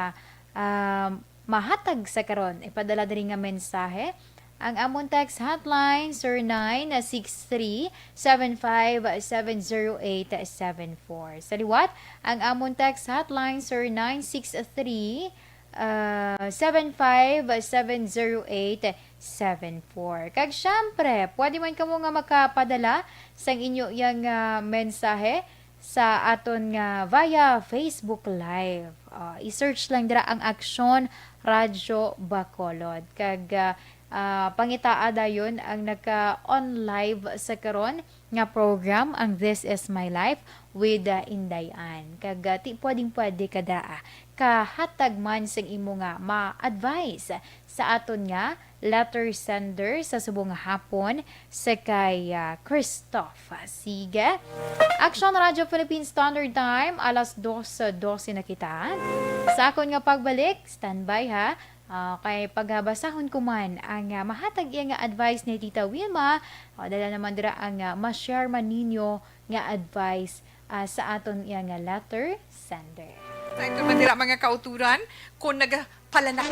ah, mahatag sa karon. Ipadala diri nga mensahe. Ang amon text hotline, zero nine six three, seven five seven, zero eight seven four. Sa liwat, ang amon text hotline, zero nine six three, ah, seven five seven zero eight seven four. Kag syempre, pwede man kamo nga makapadala sang inyo yang, ah, mensahe sa aton nga via Facebook Live. Ah, i-search lang dira ang Aksyon Radyo Bacolod. Kag, ah, ah, pangitaa dayon ang naka-on live sa karon nga program, ang This Is My Life with, ah, Inday Ann. Kag, ah, ti pwedeng pwede ka dira, ah, kahatag man sang imo nga ma-advice sa aton nga letter sender sa subong nga hapon, sa kay, ah, Christoph. Sige. Action Radio Philippine Standard Time, alas dos, dose na kita. Sa akon nga pagbalik, standby ha. Ah, kay pagbasahon ko man ang, ah, mahatag iya nga advice ni Tita Wilma. O, dala naman dira ang, ah, ma-share man ninyo nga advice, ah, sa aton iya nga letter sender. Sa ito man dira, mga kauturan, kung nagapalanak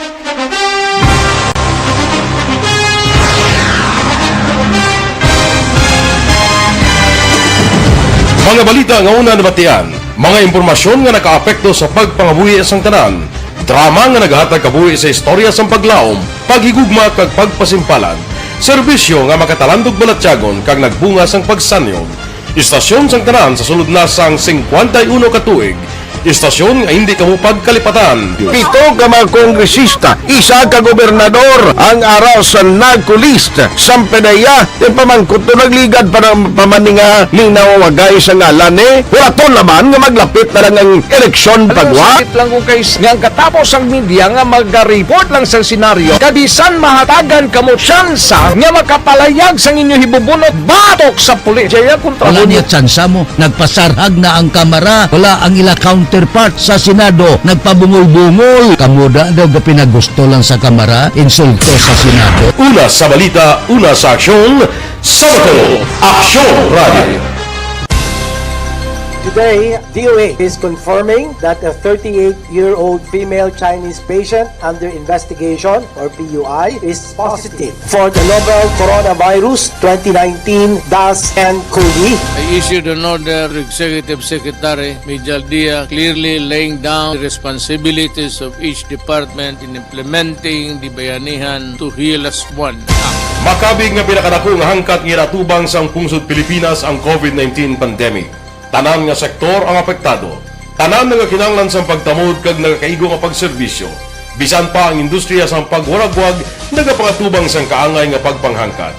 Mga balita nga una nabatian, mga impormasyon nga nakaapekto sa pagpangabuhi sang tanan, drama nga nagahatag kabuhi sa istorya sang paglaom, paghigugma kag pagpasimpalan, serbisyo nga makatalandog balatyagon kag nagbunga sang pagsanyog. Istasyon sang tanan sa sulod na sang singkwenta y uno ka tuig, istasyon nga indi kamo pagkalipatan. Pito ka mga kongresista, isa ka gobernador ang ara sa NAGCO list. Sampanaya, ti pamangkot to nagligad pa ng pamaninga ning nawawagay sa ngalan ni Wala to laman nga maglapit na lang ang eleksyon Ano pagwa. Sakit lang kung kay nga ang katapos ang media nga mag-report lang sa senaryo, kabisan mahatagan kamo tsansa nga makapalayag sang inyo hibubunot batok sa pulis. Jaya kontra Wala mo. Niya tsansa mo. Nagpasarhag na ang Kamara. Wala ang ila counterpart sa Senado. Nagpabungol-bungol. Kamo da daw ga pinagusto lang sa Kamara, insulto sa Senado. Una sa balita, una sa aksyon, sa Bacolod, Aksyon Radio. Today, D O H is confirming that a thirty-eight-year-old female Chinese patient under investigation, or P U I, is positive for the novel coronavirus twenty nineteen dash N cov. I issued an order to Executive Secretary Mijal Dia, clearly laying down the responsibilities of each department in implementing the Bayanihan to Heal Us One Act. Makabig nga pinakadako nga hangkat nga ginatubang sang pungsod Pilipinas ang COVID nineteen pandemic. Tanan nga sektor ang apektado. Tanan nagakinahanglan sang pagtamod kag nagakaigo nga pagserbisyo. Bisan pa ang industriya sang pagwaragwag nagapangatubang sang kaangay nga pagpanghangkat.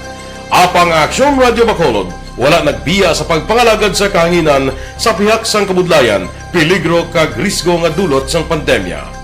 Apang ang Aksyon Radio Bacolod wala nagbiya sa pagpangalagad sa kahanginan sa pihak sang kabudlayan, peligro kag risgo nga dulot sang pandemya.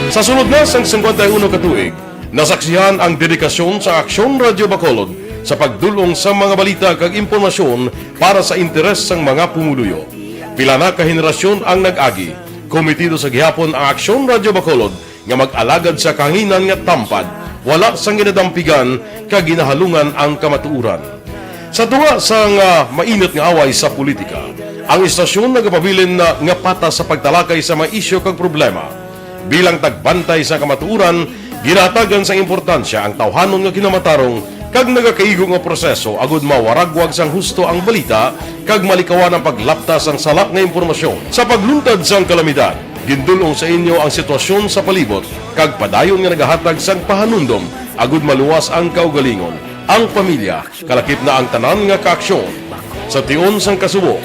Sa sulod na sang singkwenta y uno ka tuig, nasaksihan ang dedikasyon sa Aksyon Radio Bacolod sa pagdul-ong sa mga balita kag impormasyon para sa interes sang mga pumuluyo. Pila na ka henerasyon ang nag-agi. Komitido sa gihapon ang Aksyon Radio Bacolod nga mag-alagad sa kahanginan nga tampad, wala sang ginadampigan kag ginahalungan ang kamatuoran. Sa tunga sang, ah, mainit nga away sa politika, ang istasyon nagapabilin na nga patas sa pagtalakay sa mga isyu kag problema. Bilang tagbantay sa kamatuoran, ginahatagan sang importansya ang tawhanon nga kinamatarong kag nagakaigo nga proseso agud mawaragwag sang husto ang balita kag malikawan ang paglapta sang sala nga impormasyon. Sa pagluntad sang kalamidad, gindul-ong sa inyo ang sitwasyon sa palibot kag padayon nga nagahatag sang pahanumdom agud maluwas ang kaugalingon, ang pamilya, kalakip na ang tanan nga kaaksyon. Sa tion sang kasubo,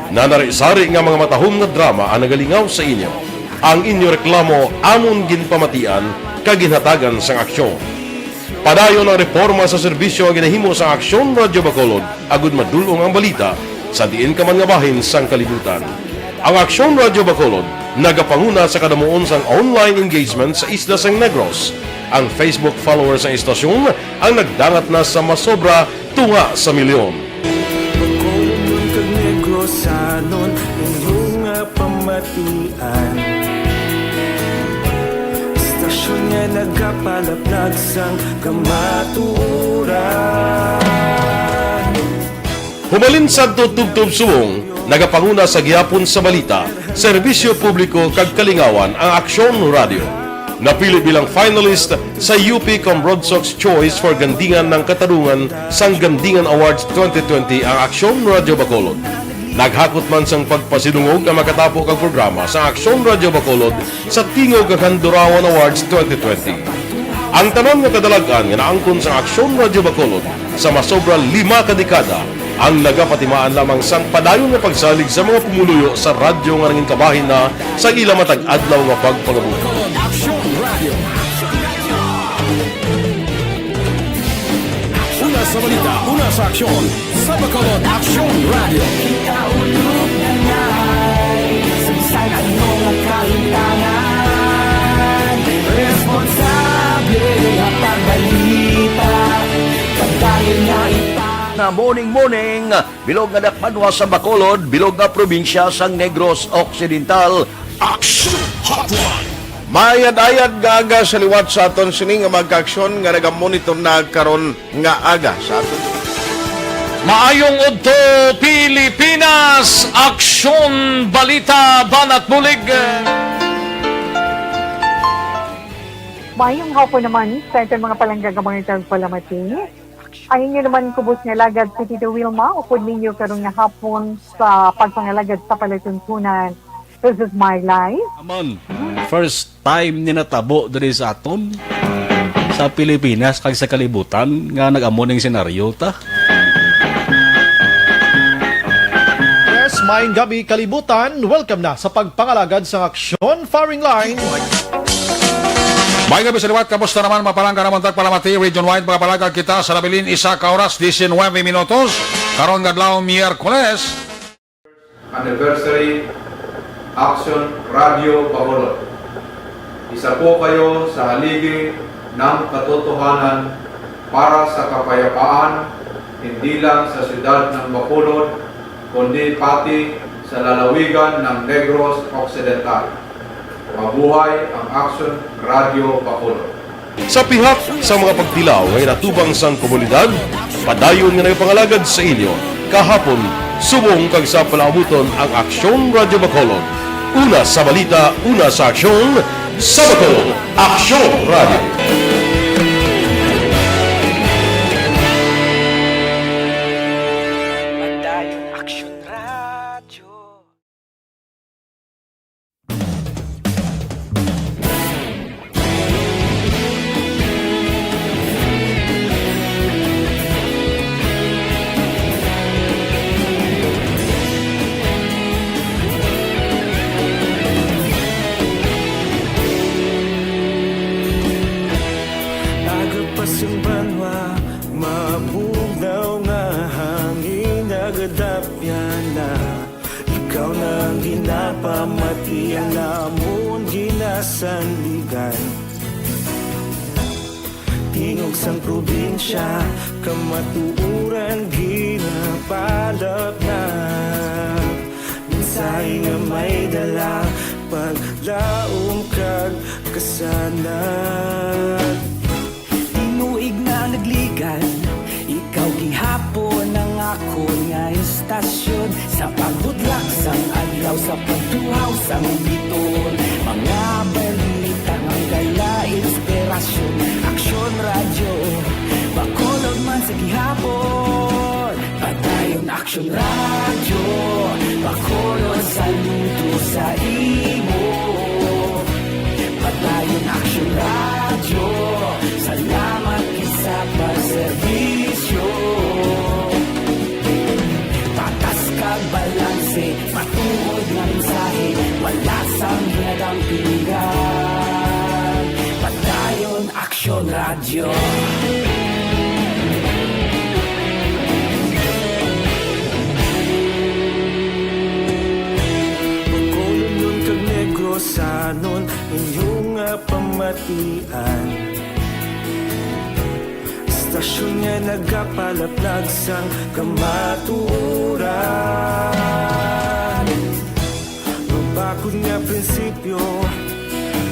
nanari-sari nga mga matahom nga drama ang nagalingaw sa inyo. Ang inyo reklamo amon ginpamatian kag ginhatagan sang aksyon. Padayon ang reporma sa serbisyo nga ginahimo sang Aksyon Radio Bacolod agud madul-ong ang balita sa diin ka man nga bahin sang kalibutan. Ang Aksyon Radio Bacolod nagapanguna sa kadamuon sang online engagement sa isla sang Negros. Ang Facebook followers sang istasyon ang nagdangat na sa masobra tunga sa milyon. Bacolodnon kag Negrosanon, inyo nga pamatian. Istasyon nga nagapalaplag sang kamatuoran. Humalin sadto tubtob subong, nagapanguna sa gihapon sa balita, serbisyo publiko kag kalingawan ang Aksyon Radio. Napili bilang finalist sa U P Cambronsox Choice for Gandingan ng Katarungan sang Gandingan Awards twenty twenty ang Aksyon Radyo Bacolod. Naghakot man sang pagpasidungog ang makatapo kag programa sa Aksyon Radyo Bacolod sa Tingog kag Handurawan Awards twenty twenty. Ang tanan nga kadalag-an nga naangkon sa Aksyon Radyo Bacolod sa masobra lima ka dekada ang nagapatimaan lamang sang padayon nga pagsalig sa mga pumuluyo sa radyo nga nangin kabahin na sa ila matag adlaw nga pagpangabuhi. Aksyon Radio. Una sa balita, una sa aksyon. Sa Bacolod, Aksyon Radio. Kaulog na nga, sa bisan ano nga kahimtangan, responsable nga pagbalita, pagdayon nga ipa- Na morning, morning, bilog nga dakpanwa sa Bacolod, bilog nga probinsya sang Negros Occidental. Action Hotline! Maayad-ayad nga aga sa liwat sa aton sini nga mga kaaksyon nga nagamonitor na karon nga aga sa aton. Maayong udto, Pilipinas! Aksyon, balita, banat bulig. Maayong hapon naman sa aton mga palangga nga mga tagpalamati. Ang inyo naman kubos nga alagad si Tito Wilma, upod ninyo karon nga hapon sa pagpangalagad sa palatuntunan. This is my life. Amon, first time ni natabo diri sa aton, sa Pilipinas kag sa kalibutan nga nag-amo ning senaryo ta. Yes, maayong gabi, kalibutan. Welcome na sa pagpangalagad sang Aksyon Firing Line. May gabi sa liwat, kamusta naman, mga palangga namon tagpalamati, region-wide, mga palangga kita sa nabilin, isa ka oras, diecinuebe minutos, karon nga adlaw, Miyerkules. Anniversary, Action Radio Bacolod. Isa po kayo sa haligi ng katotohanan para sa kapayapaan, hindi lang sa siyudad ng Bacolod, kundi pati sa lalawigan ng Negros Occidental. Mabuhay ang Action Radio Bacolod. Sa pihak sa mga pagtilaw nga ginatubang sang komunidad, padayon nga nagapangalagad sa inyo kahapon, subong kag sa palaabuton ang Aksyon Radyo Bacolod. Una sa balita, una sa aksyon, sa Bacolod, Aksyon Radyo. Padayon Aksyon Radyo. Aga pa sing banwa, mabugnaw nga hangin, nagadapyan na. Ikaw na ang ginapamati, ang amon ginasandigan. Tingog sang probinsya, kamatuoran ginapalapnap. Mensahe nga may dala, paglaom kag kasanag. Tinuig na nagligan, ikaw gihapon ang akon nga istasyon. Sa pagbudlak sang adlaw, sa pagtuhaw sang biton, mga balita nga dala inspirasyon. Aksyon Radyo, Bacolod man sa gihapon. Padayon Aksyon Radyo, Bacolod, saludo sa imo. Padayon Aksyon Radyo, salamat gid sa pagserbisyo. Patas kag balanse, matuod nga mensahe, wala sang ginadampingan. Padayon Aksyon Radyo. Bacolodnon kag Negrosanon, inyo nga pamatian. Istasyon nga nagapalaplag sang kamatuoran. Mabakod nga prinsipyo,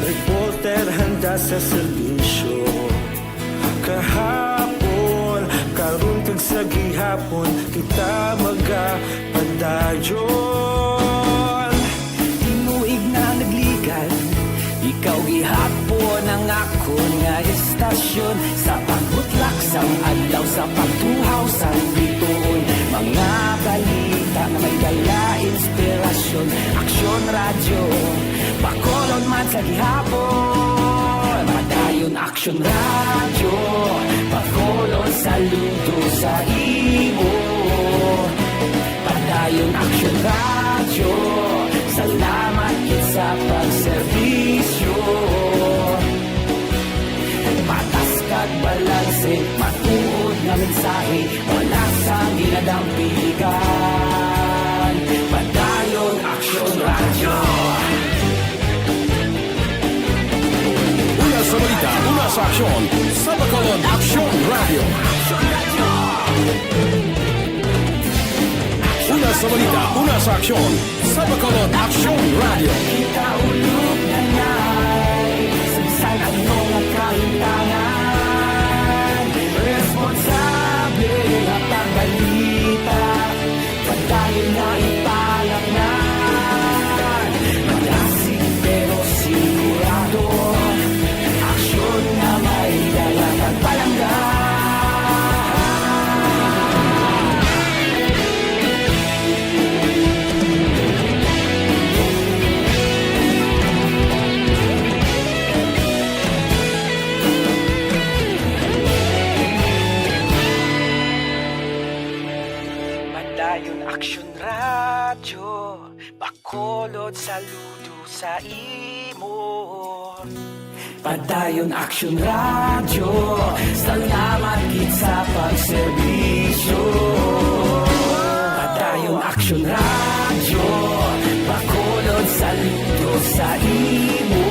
reporter handa sa serbisyo. Kahapon, karon kag sa gihapon, kita magapadayon. Tinuig na nagligan, ikaw gihapon Pasyon sa pagbutlak sang adlaw, sa pagtuhaw sang bituon, mga balita nga may dala inspirasyon. Aksyon Radyo, Bacolod man sa gihapon. Padayon Aksyon Radyo, Bacolod saludo sa imo. Padayon Aksyon Radyo, salamat gid sa pagserbisyo. Patas kag balanse, matuod nga mensahe, wala sang ginadampigan. Padayon Aksyon Radyo. Una sa balita, una sa aksyon, sa Bacolod Aksyon Radyo. Una sa balita, una sa aksyon, sa Bacolod Aksyon Radyo. Kita ulog na ngay, sa bisan ano nga kahintangan, responsable nga pagbalita, padayon nga ipalaknan. Malasig pero sigurado, aksyon nga may dala kag palangga. Padayon Aksyon Radyo, Bacolod saludo sa imo. Padayon Aksyon Radyo, salamat gid sa pagserbisyo. Padayon Aksyon Radyo, Bacolod saludo sa imo.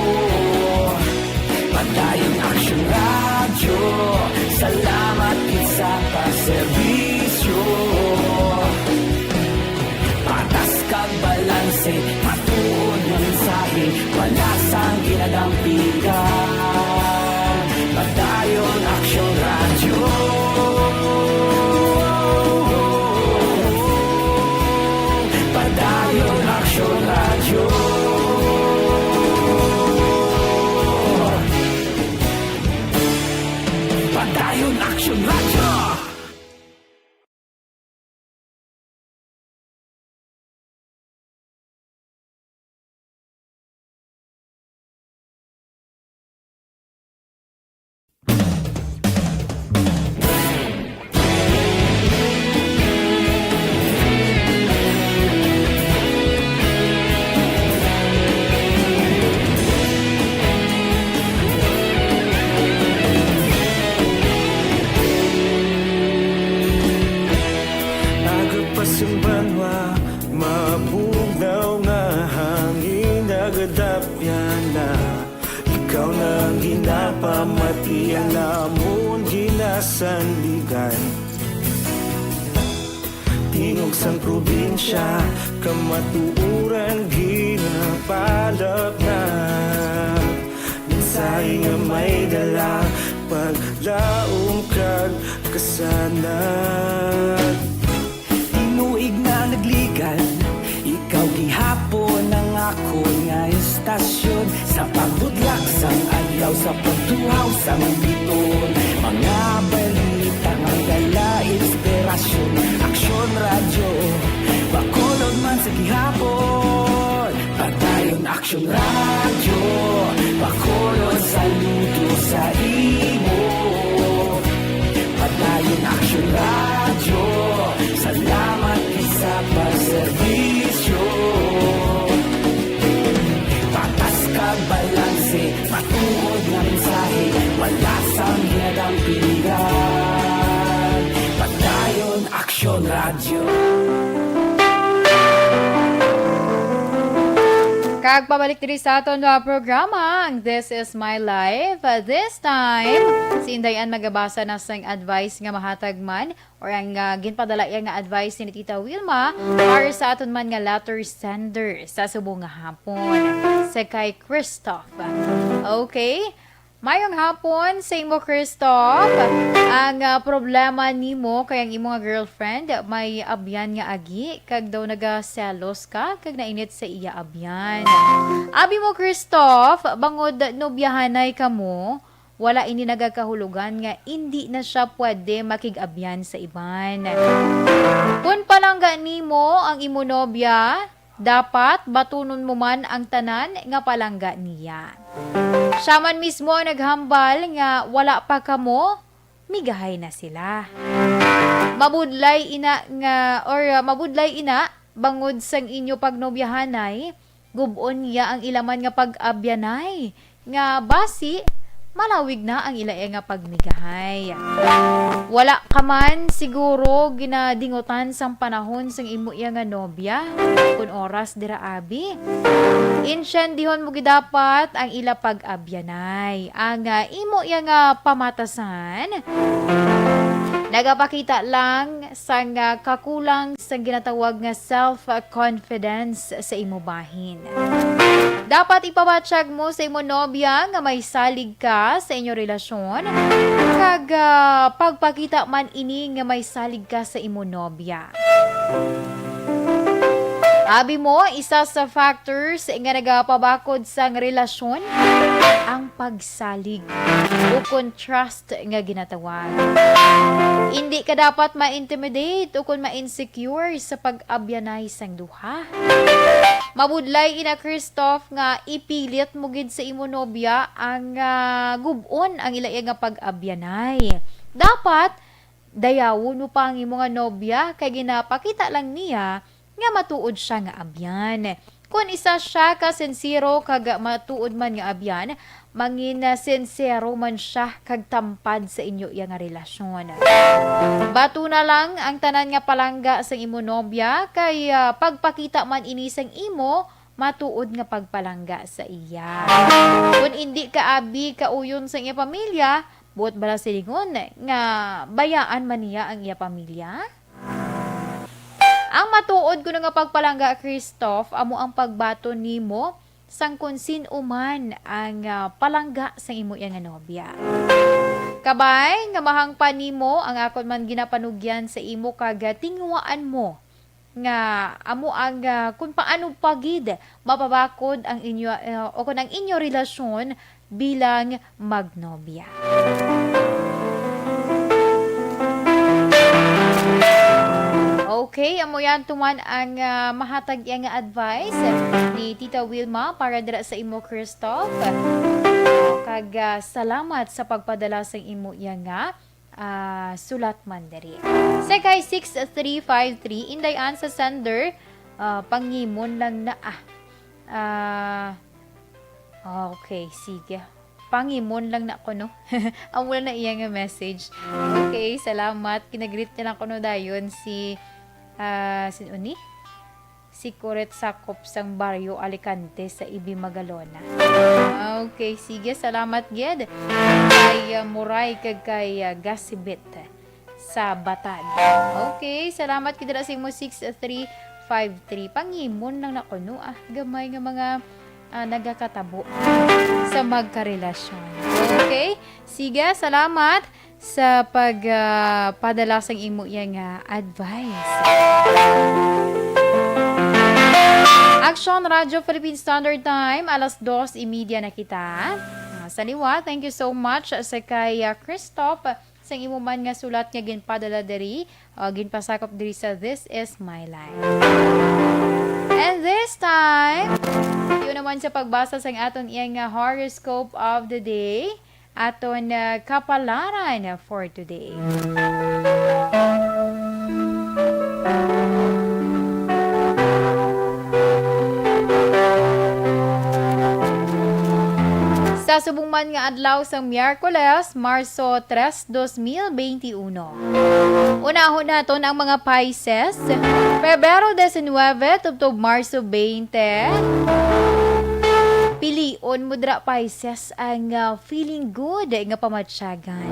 Padayon Aksyon Radyo, salamat gid sa pagserbisyo. Patas kag balanse, matuod nga mensahe, wala sang ginadampigan. Padayon Aksyon Radyo. Padayon Aksyon Radyo. Padayon Aksyon Radyo. Aga pa sing banwa, mabugnaw nga hangin nagadapyan na. Ikaw na ang ginapamatian namon ginasandigan. Tingog sang probinsya, kamatuoran ginapalapnag. Mensahe nga may dala, paglaom kag kasanag. Tinuig na nagligan, ikaw gihapon ang akon nga estasyon. Sa pagbutlak sang adlaw, sa pagtuhaw sang bituon, mga balita nga dala inspirasyon. Aksyon Radyo, Bacolod man sa gihapon. Padayon Aksyon Radyo, Bacolod saludo sa imo. Padayon Aksyon Radyo, salamat gid sa pagserbisyo. Patas kag balanse, matuod nga mensahe, wala sang ginadampigan. Padayon Aksyon Radyo. Kag pabalik diri sa aton nga programa, ang This Is My Life. Uh, this time, si Inday Ann magabasa na sang advice nga mahatag man, or ang, uh, ginpadala iya nga advice ni Tita Wilma para sa aton man nga letter sender sa subong nga hapon, sa kay Christoph. Okay? Mayong hapon sa imo, Christoph. Ang, ah, problema nimo kay ang imo nga girlfriend may abyan nga agi, kag daw nagaselos ka kag nainit sa iya abyan. Abi mo, Christoph, bangod nobyahanay kamo, Wala ini nagakahulugan nga indi na sia pwede makig-abyan sa iban. Kon palangga nimo ang imo nobya, dapat batunon mo man ang tanan nga palangga niya. Siya man mismo ang naghambal nga wala pa kamo, migahay na sila. Mabudlay ina nga, or, uh, mabudlay ina, bangod sang inyo pagnobyahanay, gub-on niya ang ila man nga pag-abyanay, nga basi malawig na ang ila iya nga pagmigahay. Wala ka man siguro ginadingutan sang panahon sang imo iya nga nobya, kun oras dira abi. Intiendihon mo gid dapat ang ila pag-abyanay. Ang, ah, imo iya nga pamatasan nagapakita lang sang, ah, kakulang sang ginatawag nga self-confidence sa imo bahin. Dapat ipabatyag mo sa imo nobya nga may salig ka sa inyo relasyon, kag, ah, pagpakita man ini nga may salig ka sa imo nobya. Abi mo, isa sa factors nga nagapabakod sang relasyon ang pagsalig, ukon trust nga ginatawag. Indi ka dapat ma-intimidate ukon ma-insecure sa pag-abyanay sang duha. Mabudlay ina, Christoph, nga ipilit mo gid sa imo nobya ang, ah, gub-on ang ila iya nga pag-abyanay. Dapat dayawon mo pa ang imo nga nobya kay ginapakita lang niya nga matuod sia nga abyan. Kon isa sia ka sinsero kag matuod man nga abyan, mangin sinsero man sia kag tampad sa inyo iya nga relasyon. Bato na lang ang tanan nga palangga sang imo nobya, kay, ah, pagpakita man ini sang imo matuod nga pagpalangga sa iya. Kon indi ka abi kauyon sa iya pamilya, buot bala silingon nga bayaan man niya ang iya pamilya? Ang matuod kuno nga pagpalangga, Christoph, amo ang pagbaton nimo sang kon sin-o man ang, ah, palangga sa imo iya nga nobya. Kabay nga mahangpan nimo ang akon man ginapanugyan sa imo kag, ah, tinguhaan mo nga amo ang, ah, kung paano pa gid mapabakod ang inyo, ah, o kung ang inyo relasyon bilang magnobya. Okay, amo yan tuman ang, ah, mahatag iya nga advice ni Tita Wilma para dira sa imo, Christoph. Kag, ah, salamat sa pagpadala sa imo iya nga, ah, sulat man diri. Sa kay six three five three, Inday Ann sa sender, ah, pangimon lang na, ah. Ah, okay, sige. Pangimon lang na kuno. Amo lang na iya nga message. Okay, salamat. Kinagreet niya lang kuno dayon si, ah, sin-o ni? Si Coret Sakop sang Barrio Alicante sa Ibi, Magalona. Okay, sige. Salamat gid kay, ah, Muray kag kay, ah, Gasibit sa Batad. Okay, salamat gid dira sa imo six three five three. Pangimon lang na kuno, ah, gamay nga mga, ah, nagakatabo sa magkarelasyon. Okay? Sige, salamat sa pag, ah, padala sang imo iya nga advice. Action Radio Philippine Standard Time, alas dos y media na kita. Ah, sa liwat, thank you so much sa kay, ah, Christoph, sang imo man nga sulat nga ginpadala diri, o ginpasakop diri sa This Is My Life. And this time, yun naman sa pagbasa sang aton iya nga horoscope of the day, aton, ah, kapalaran for today. Sa subong man nga adlaw sang Miyerkules, Marso tres, dos mil beinti uno. Unahon naton ang mga Pisces, Pebrero diecinuebe tubtob Marso veinte. Pilion mo dira, Pisces, ang, ah, feeling good nga pamatyagan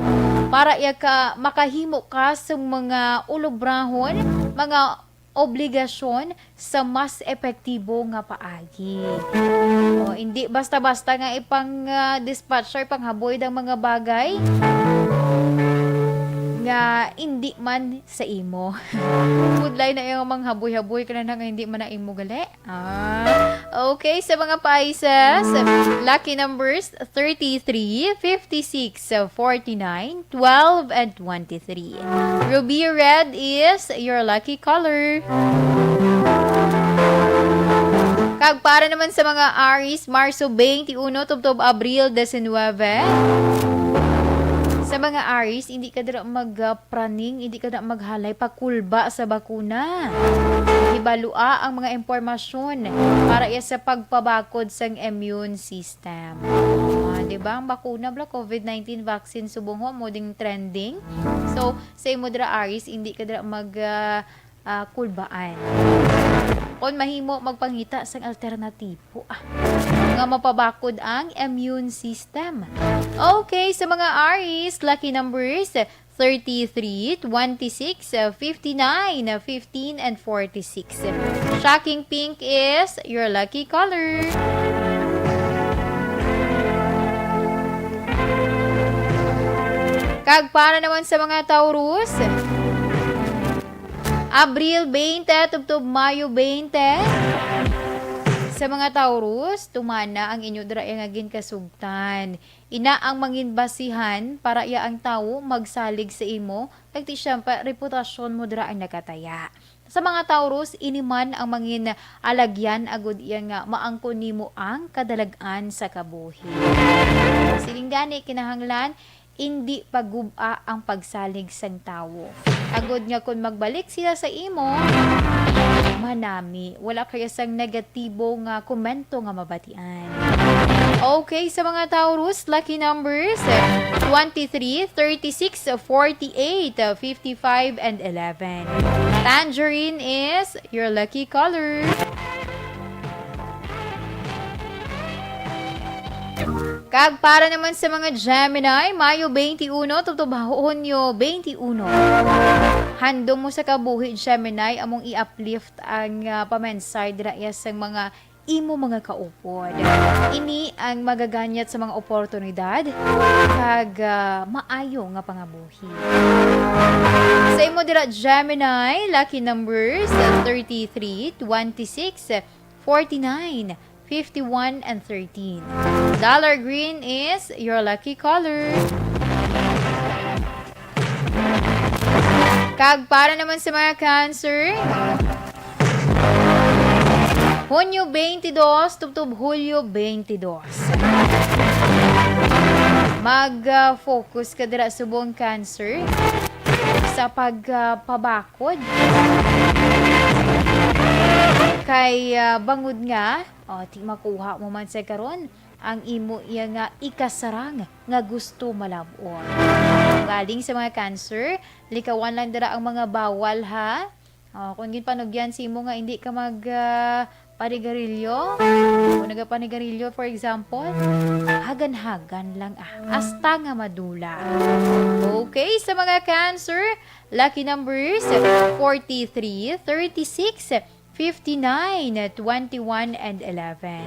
para iya ka makahimo ka sa mga ulobrahon, mga obligasyon sa mas epektibo nga paagi. O, hindi basta-basta nga ipang, ah, dispatch or panghaboy ang mga bagay. nga hindi man sa imo. Pudlay na yung manghaboy-haboy ka na nga hindi man na imo gali. Ah, okay, sa mga Pisces, lucky numbers thirty-three, fifty-six, forty-nine, twelve, and twenty-three. Ruby red is your lucky color. Kag para naman sa mga Aries, Marso twenty-one tubtob Abril diecinuebe. Sa mga Aries, hindi ka dira magpraning, hindi ka dira maghalay pakulba sa bakuna. Hibalua ang mga impormasyon para iya sa pagpabakod sang immune system. Ah, di ba? Ang bakuna, bala, covid nineteen vaccine, subong ho, mo ding trending. So, sa imo dira, Aries, hindi ka dira mag, ah, ah, kulbaan. Kung mahimo, magpangita sang alternatibo, ah, nga mapabakod ang immune system. Okay, sa mga Aries, lucky numbers, thirty-three, twenty-six, fifty-nine, fifteen, and forty-six. Shocking pink is your lucky color. Kag para naman sa mga Taurus, Abril twenty tubtob Mayo twenty. Sa mga Taurus, tumana ang inyo dira nga ginkasugtan. Ina ang mangin basihan para iya ang tawo magsalig sa imo, kag ti siyempre reputasyon mo dira ang nagataya. Sa mga Taurus, ini man ang mangin alagyan agud iya nga maangkon nimo ang kadalag-an sa kabuhi. Siling gani, kinahanglan indi pagub-a ang pagsalig sang tawo, agud nga kon magbalik sila sa imo, manami, wala kaya sang negatibo nga komento nga mabatian. Okay, sa mga Taurus, lucky numbers, twenty-three, thirty-six, forty-eight, fifty-five, and eleven. Tangerine is your lucky color. Kag para naman sa mga Gemini, Mayo twenty-one tubtob Hunyo twenty-one. Handom mo sa kabuhi, Gemini, among i-uplift ang, ah, pamensay dira iya sang mga imo mga kaupod. Ini ang magaganyat sa mga oportunidad kag, ah, maayo nga pangabuhi. Sa imo dira, Gemini, lucky numbers, thirty-three, twenty-six, forty-nine, fifty-one, and thirteen. Dollar green is your lucky color. Kag para naman sa mga Cancer, Hunyo twenty-two tubtob Hulyo twenty-two. Mag, ah, focus ka dira, subong Cancer, sa pag, ah, pabakod. Kay, ah, bangod nga, oh, ti makuha mo man sa karon ang imo iya nga ikasarang nga gusto malab-on. Galing sa mga Cancer, likawan lang dira ang mga bawal, ha? Oh, kung ginpanugyan sa imo nga hindi ka mag, ah, panigarilyo, o nagapanigarilyo, for example, hagan-hagan lang, ah, hasta nga madula. Okay, sa mga Cancer, lucky numbers, forty-three, thirty-six, fifty-nine, twenty-one, and eleven.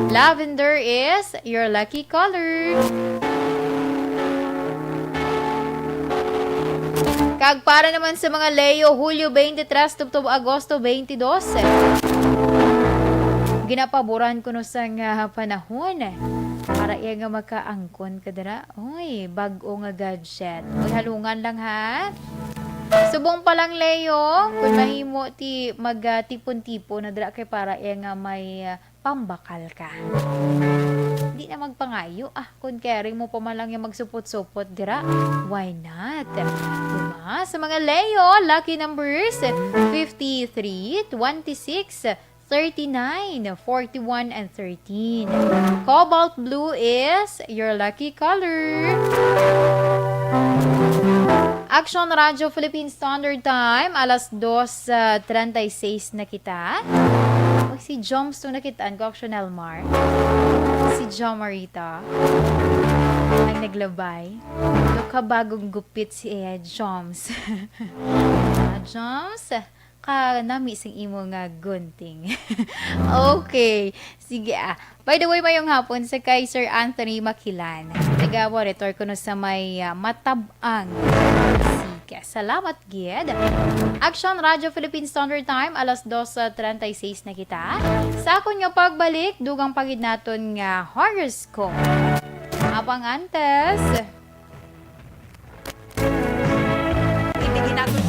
Lavender is your lucky color. Kag para naman sa mga Leo, Hulyo twenty-three tubtob Agosto twenty-two. Ginapaboran kuno sang, ah, panahon para iya nga makaangkon ka dira. Uy, bag-o nga gadget. Uy, halungan lang, ha? Subong pa lang, Leo, kung mahimo ti mag, ah, tipon-tipon na dira kay para iya nga may, ah, pambakal ka. Di na magpangayo, ah, kung caring mo pa man lang yung magsupot-supot dira, why not? Diba? Sa mga Leo, lucky numbers, fifty-three, twenty-six, thirty-nine, forty-one, and thirteen. Cobalt blue is your lucky color. Action Radio Philippine Standard Time, alas dos, ah, treinta y seis na kita. Uy, si Joms tong nakitaan ko, Action Elmar. Si Jom Marita ang naglabay. Ito ka bagong gupit si, eh, Joms. Ah, Joms, kanami sing imo nga gunting. Okay. Sige, ah. By the way, mayong hapon sa kay Sir Anthony Makilan. Taga Monitor kuno sa may, ah, Matabang City. Okay, salamat gid. Action Radio Philippine Standard Time, alas dos treinta y seis na kita. Sa akon nga pagbalik, dugang pa gid naton nga horoscope. Abang antes. Ibigin natin.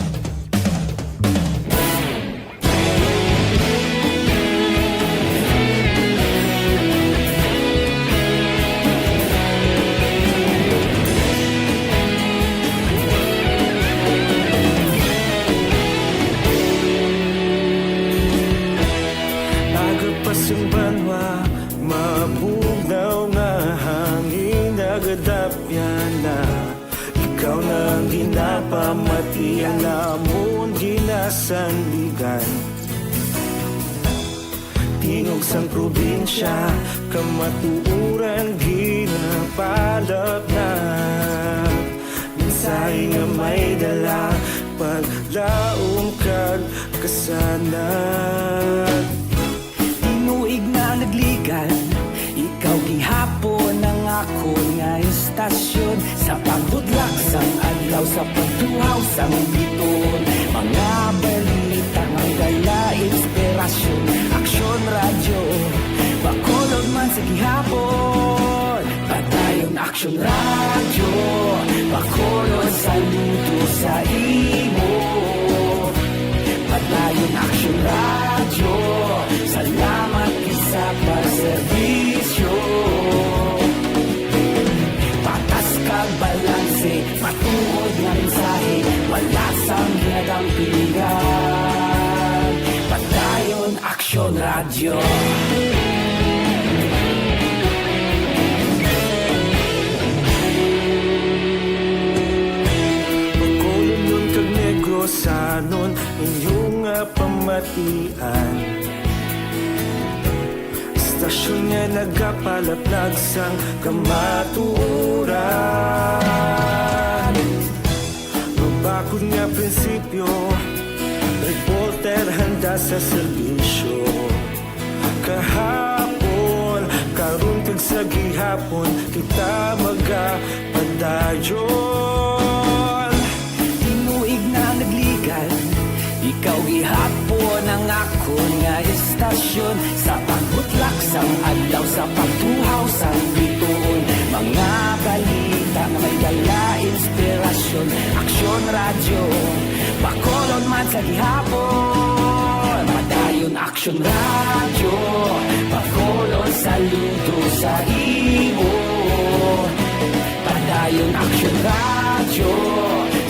Aga pa sang banwa, mabugnaw nga hangin nagadapyan na. Ikaw na ang ginapamati, ang amon ginasandigan. Tingog sang probinsya, kamatuoran ginapalapnat. Mensahe nga may dala, paglaom kag kasanag. Tinuig na nagligan, ikaw gihapon ang akon nga istasyon. Sa pagbudlak sang adlaw, sa pagtuhaw sang bituon, mga balita nga dala inspirasyon. Aksyon Radyo, Bacolod man sa gihapon. Padayon Aksyon Radyo, Bacolod, saludo sa imo. Padayon Aksyon Radyo, salamat gid sa pagserbisyo. Patas kag balanse, matuod nga mensahe, wala sang ginadampigan. Padayon Aksyon Radyo. Bacolodnon kag Negrosanon, inyo nga pamatian. Istasyon nga nagapalaplag sang kamatuoran. Mabakod nga prinsipyo, reporter handa sa serbisyo. Kahapon, karon kag sa gihapon, kita magapadayon. Tinuig na nagligan, ikaw gihapon ang akon nga istasyon. Sa pagbutlak sang adlaw, sa pagtuhaw sang bituon, mga balita nga may dala inspirasyon. Aksyon Radyo, Bacolod man sa gihapon. Padayon Aksyon Radyo, Bacolod, saludo sa imo. Padayon Aksyon Radyo,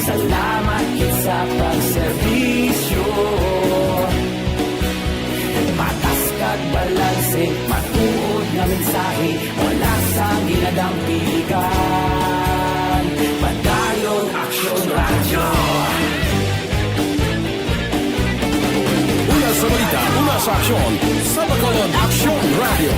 salamat gid sa pagserbisyo. Patas kag balanse, matuod nga mensahe, wala sang ginadampigan. Padayon Aksyon Radyo. Una sa balita, una sa aksyon, sa Bacolod Aksyon Radyo.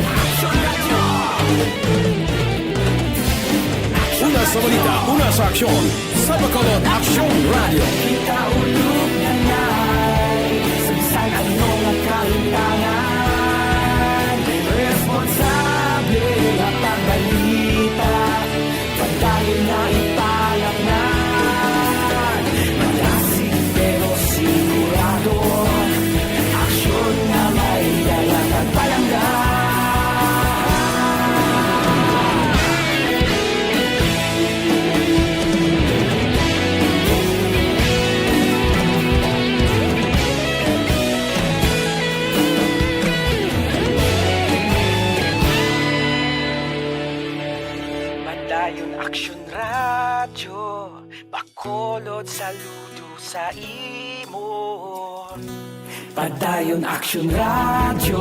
Una sa balita, una sa aksyon, sa Bacolod Aksyon Radyo. Kita ulog na nai, sa bisan ano nga kahintangan, responsable nga pagbalita, padayon na ipalatnan. Malasig pero sigurado, aksyon nga may dala kag palangga. Padayon Aksyon Radyo, Bacolod, saludo sa imo. Padayon Aksyon Radyo,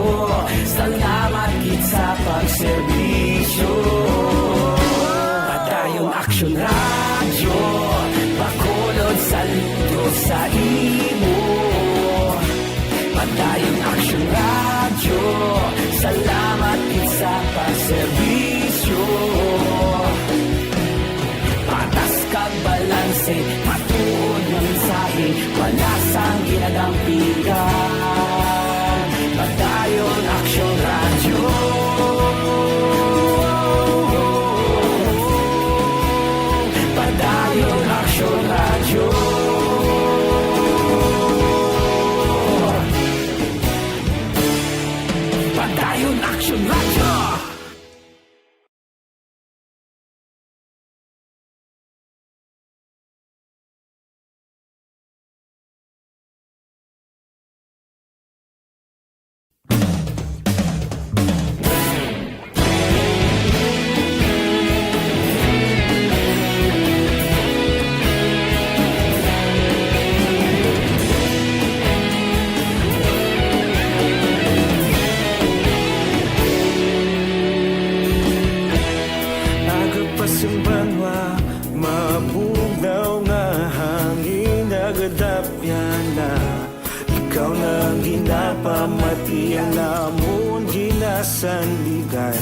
salamat gid sa pagserbisyo. Padayon Aksyon Radyo, Bacolod, saludo sa imo. Padayon Aksyon Radyo, salamat gid sa pagserbisyo. Patas kag balanse, matuod nga mensahe, wala sang ginadampigan. Padayon Aksyon Radyo. Padayon Aksyon Radyo. Iya namon ginasandigan.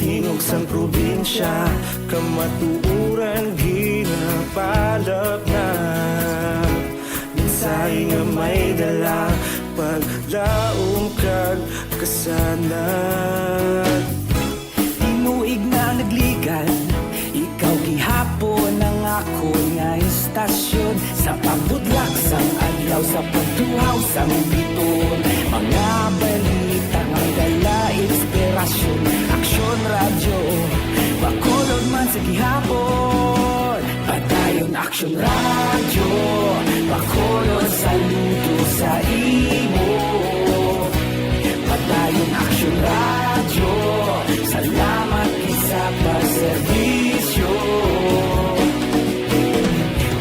Tingog sang probinsya, kamatuoran ginapalapnag. Mensahe nga may dala, paglaom kag kasanag. Tinuig na nagligan, ikaw gihapon ang akon nga istasyon. Sa pagbudlak sang adlaw, sa pagtuhaw sang biton, mga balita nga may dala inspirasyon. Aksyon Radyo, Bacolod man sa gihapon. Padayon Aksyon Radyo, Bacolod, saludo sa imo. Padayon Aksyon Radyo, salamat gid sa pagserbisyo.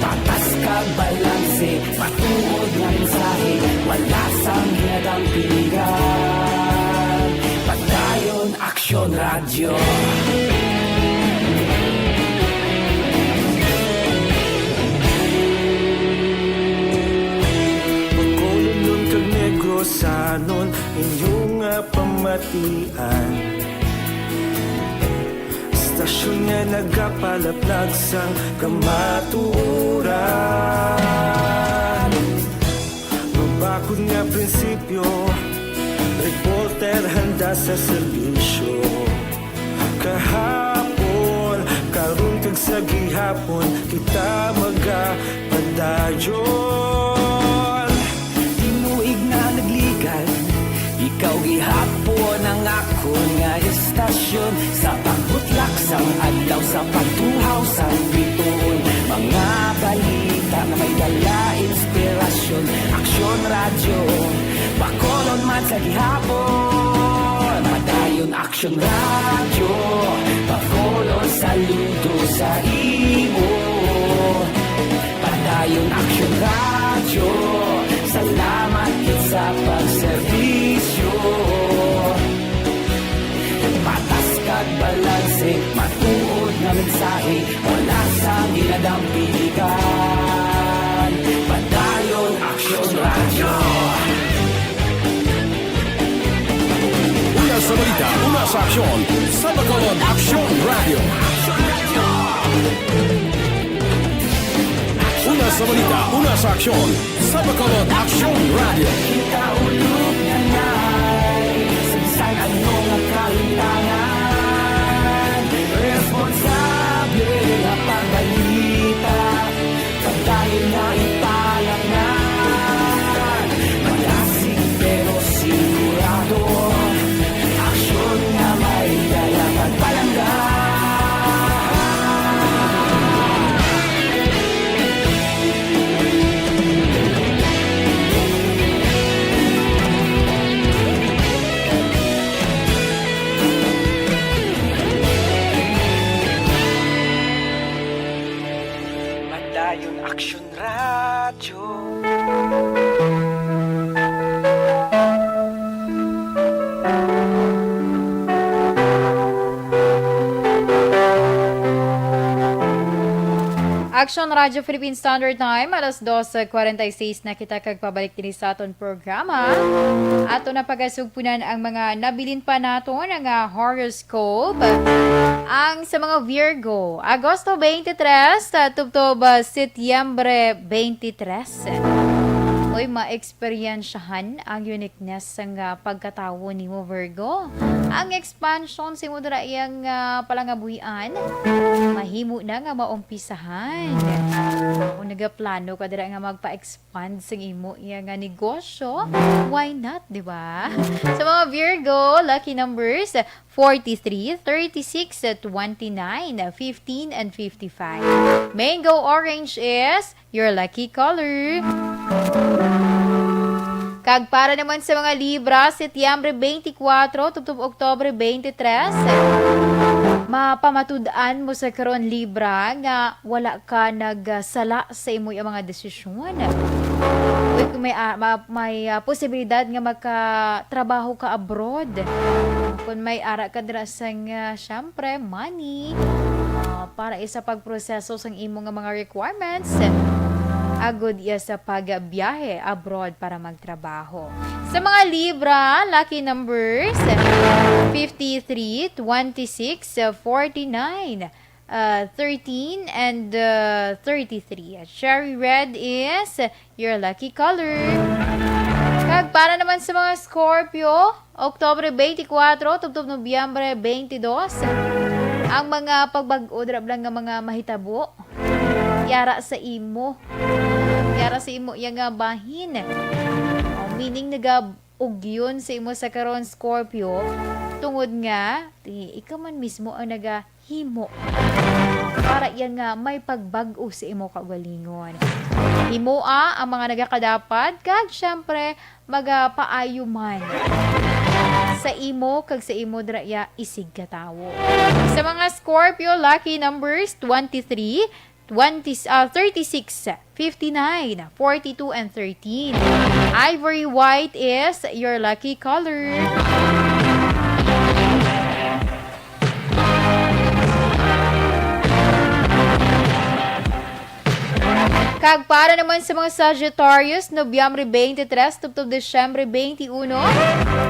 Patas kag balanse, matuod nga mensahe, wala sang ginadampigan. Padayon Aksyon Radyo. Bacolodnon kag Negrosanon, inyo nga pamatian. Istasyon nga nagapalaplag sang kamatuoran. Mabakod nga prinsipyo, reporter handa sa serbisyo. Kahapon, karon kag sa gihapon, kita magapadayon. Tinuig na nagligan, ikaw gihapon ang akon nga istasyon. Sa pagbutlak sang adlaw, sa pagtuhaw sang bituon, mga balita nga may dala inspirasyon. Aksyon Radyo, Bacolod man sa gihapon. Padayon Aksyon Radyo, Bacolod, saludo sa imo. Padayon Aksyon Radyo, salamat gid sa pagserbisyo. Patas kag balanse, matuod nga mensahe, wala sang ginadampigan. Padayon Aksyon Radyo. Una sa balita, una sa aksyon, sa Bacolod Aksyon Radyo. Una sa balita, una sa aksyon, sa Bacolod Aksyon Radyo. Kita ulog na nai, sa bisan ano nga kahintangan, responsable nga pagbalita, pagdayon nga ipalangnan, malasig pero sigurado, aksyon nga may dala pagpalangga. Padayon Aksyon Radyo. Aksyon Radyo Philippine Standard Time, alas dose cuarenta y seis na kita kag pabalik diri sa aton programa. Ato na pagasugpunan ang mga nabilin pa naton nga horoscope. Ang sa mga Virgo, Agosto twenty-three, sa tubtob, ah, Setyembre twenty-three. Uy, ma-eksperyensyahan ang uniqueness sang, ah, pagkatawo nimo, Virgo. Ang expansion sa imo dira iyang, ah, palangabuhian, mahimo na nga maumpisahan. Kung nagaplano ka dira nga magpa-expand sang imo iya nga negosyo, why not, di ba? Sa mga Virgo, lucky numbers, forty-three, thirty-six, twenty-nine, fifteen, and fifty-five. Mango orange is your lucky color. Kag para naman sa mga Libra, Setyembre twenty-four, tubtob Oktubre twenty-three, mapamatud-an mo sa karon, Libra, nga wala ka nagsala sa imo nga mga desisyon. Uy, kung may, ah, ma-, may, ah, posibilidad nga makatrabaho ka abroad, kung may ara ka dira sang, ah, syempre, money, ah, para isa pagproseso sang imo nga mga requirements, agud iya sa pagbiyahe abroad para magtrabaho. Sa mga Libra, lucky numbers, fifty-three, twenty-six, forty-nine, uh, thirteen, and, uh, thirty-three. Cherry red is your lucky color. Kag para naman sa mga Scorpio, Oktubre twenty-four tubtob Nobyembre twenty-two, ang mga pagbag-o dira bala nga mga mahitabo, yara sa imo. Yara sa imo iya nga bahin. O, meaning, nagaugyon sa imo sa karon, Scorpio, tungod nga, ti, ikaw man mismo ang nagahimo para iya nga may pagbag-o sa imo kaugalingon. Himoa ang mga nagakadapat, kag, syempre, magapaayo man sa imo kag sa imo dira iya isig ka tawo. Sa mga Scorpio, lucky numbers, twenty-three, twenty, ah, thirty-six, fifty-nine, forty-two, and thirteen. Ivory white is your lucky color. Kag para naman sa mga Sagittarius, Nobyembre twenty-three tubtob Disyembre twenty-one,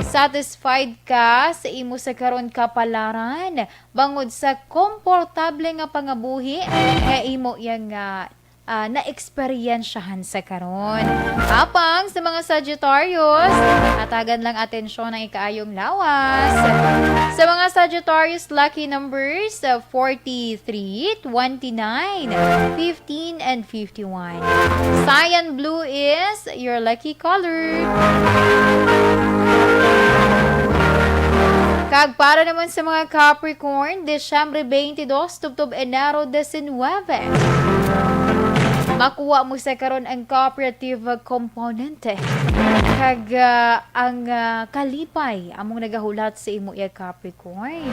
satisfied ka sa imo sa karon kapalaran bangod sa komportable nga pangabuhi nga imo iya nga, ah, naeksperyensyahan sa karon. Apang sa mga Sagittarius, hatagan lang atensyon ang ikaayong lawas. Sa mga Sagittarius, lucky numbers, uh, forty-three, twenty-nine, fifteen, and fifty-one. Cyan blue is your lucky color. Kag para naman sa mga Capricorn, Disyembre twenty-two tubtob Enero diecinuebe, makuha mo sa karon ang cooperative component. Kag, ah, ang, ah, kalipay among nagahulat sa imo iya, Capricorn.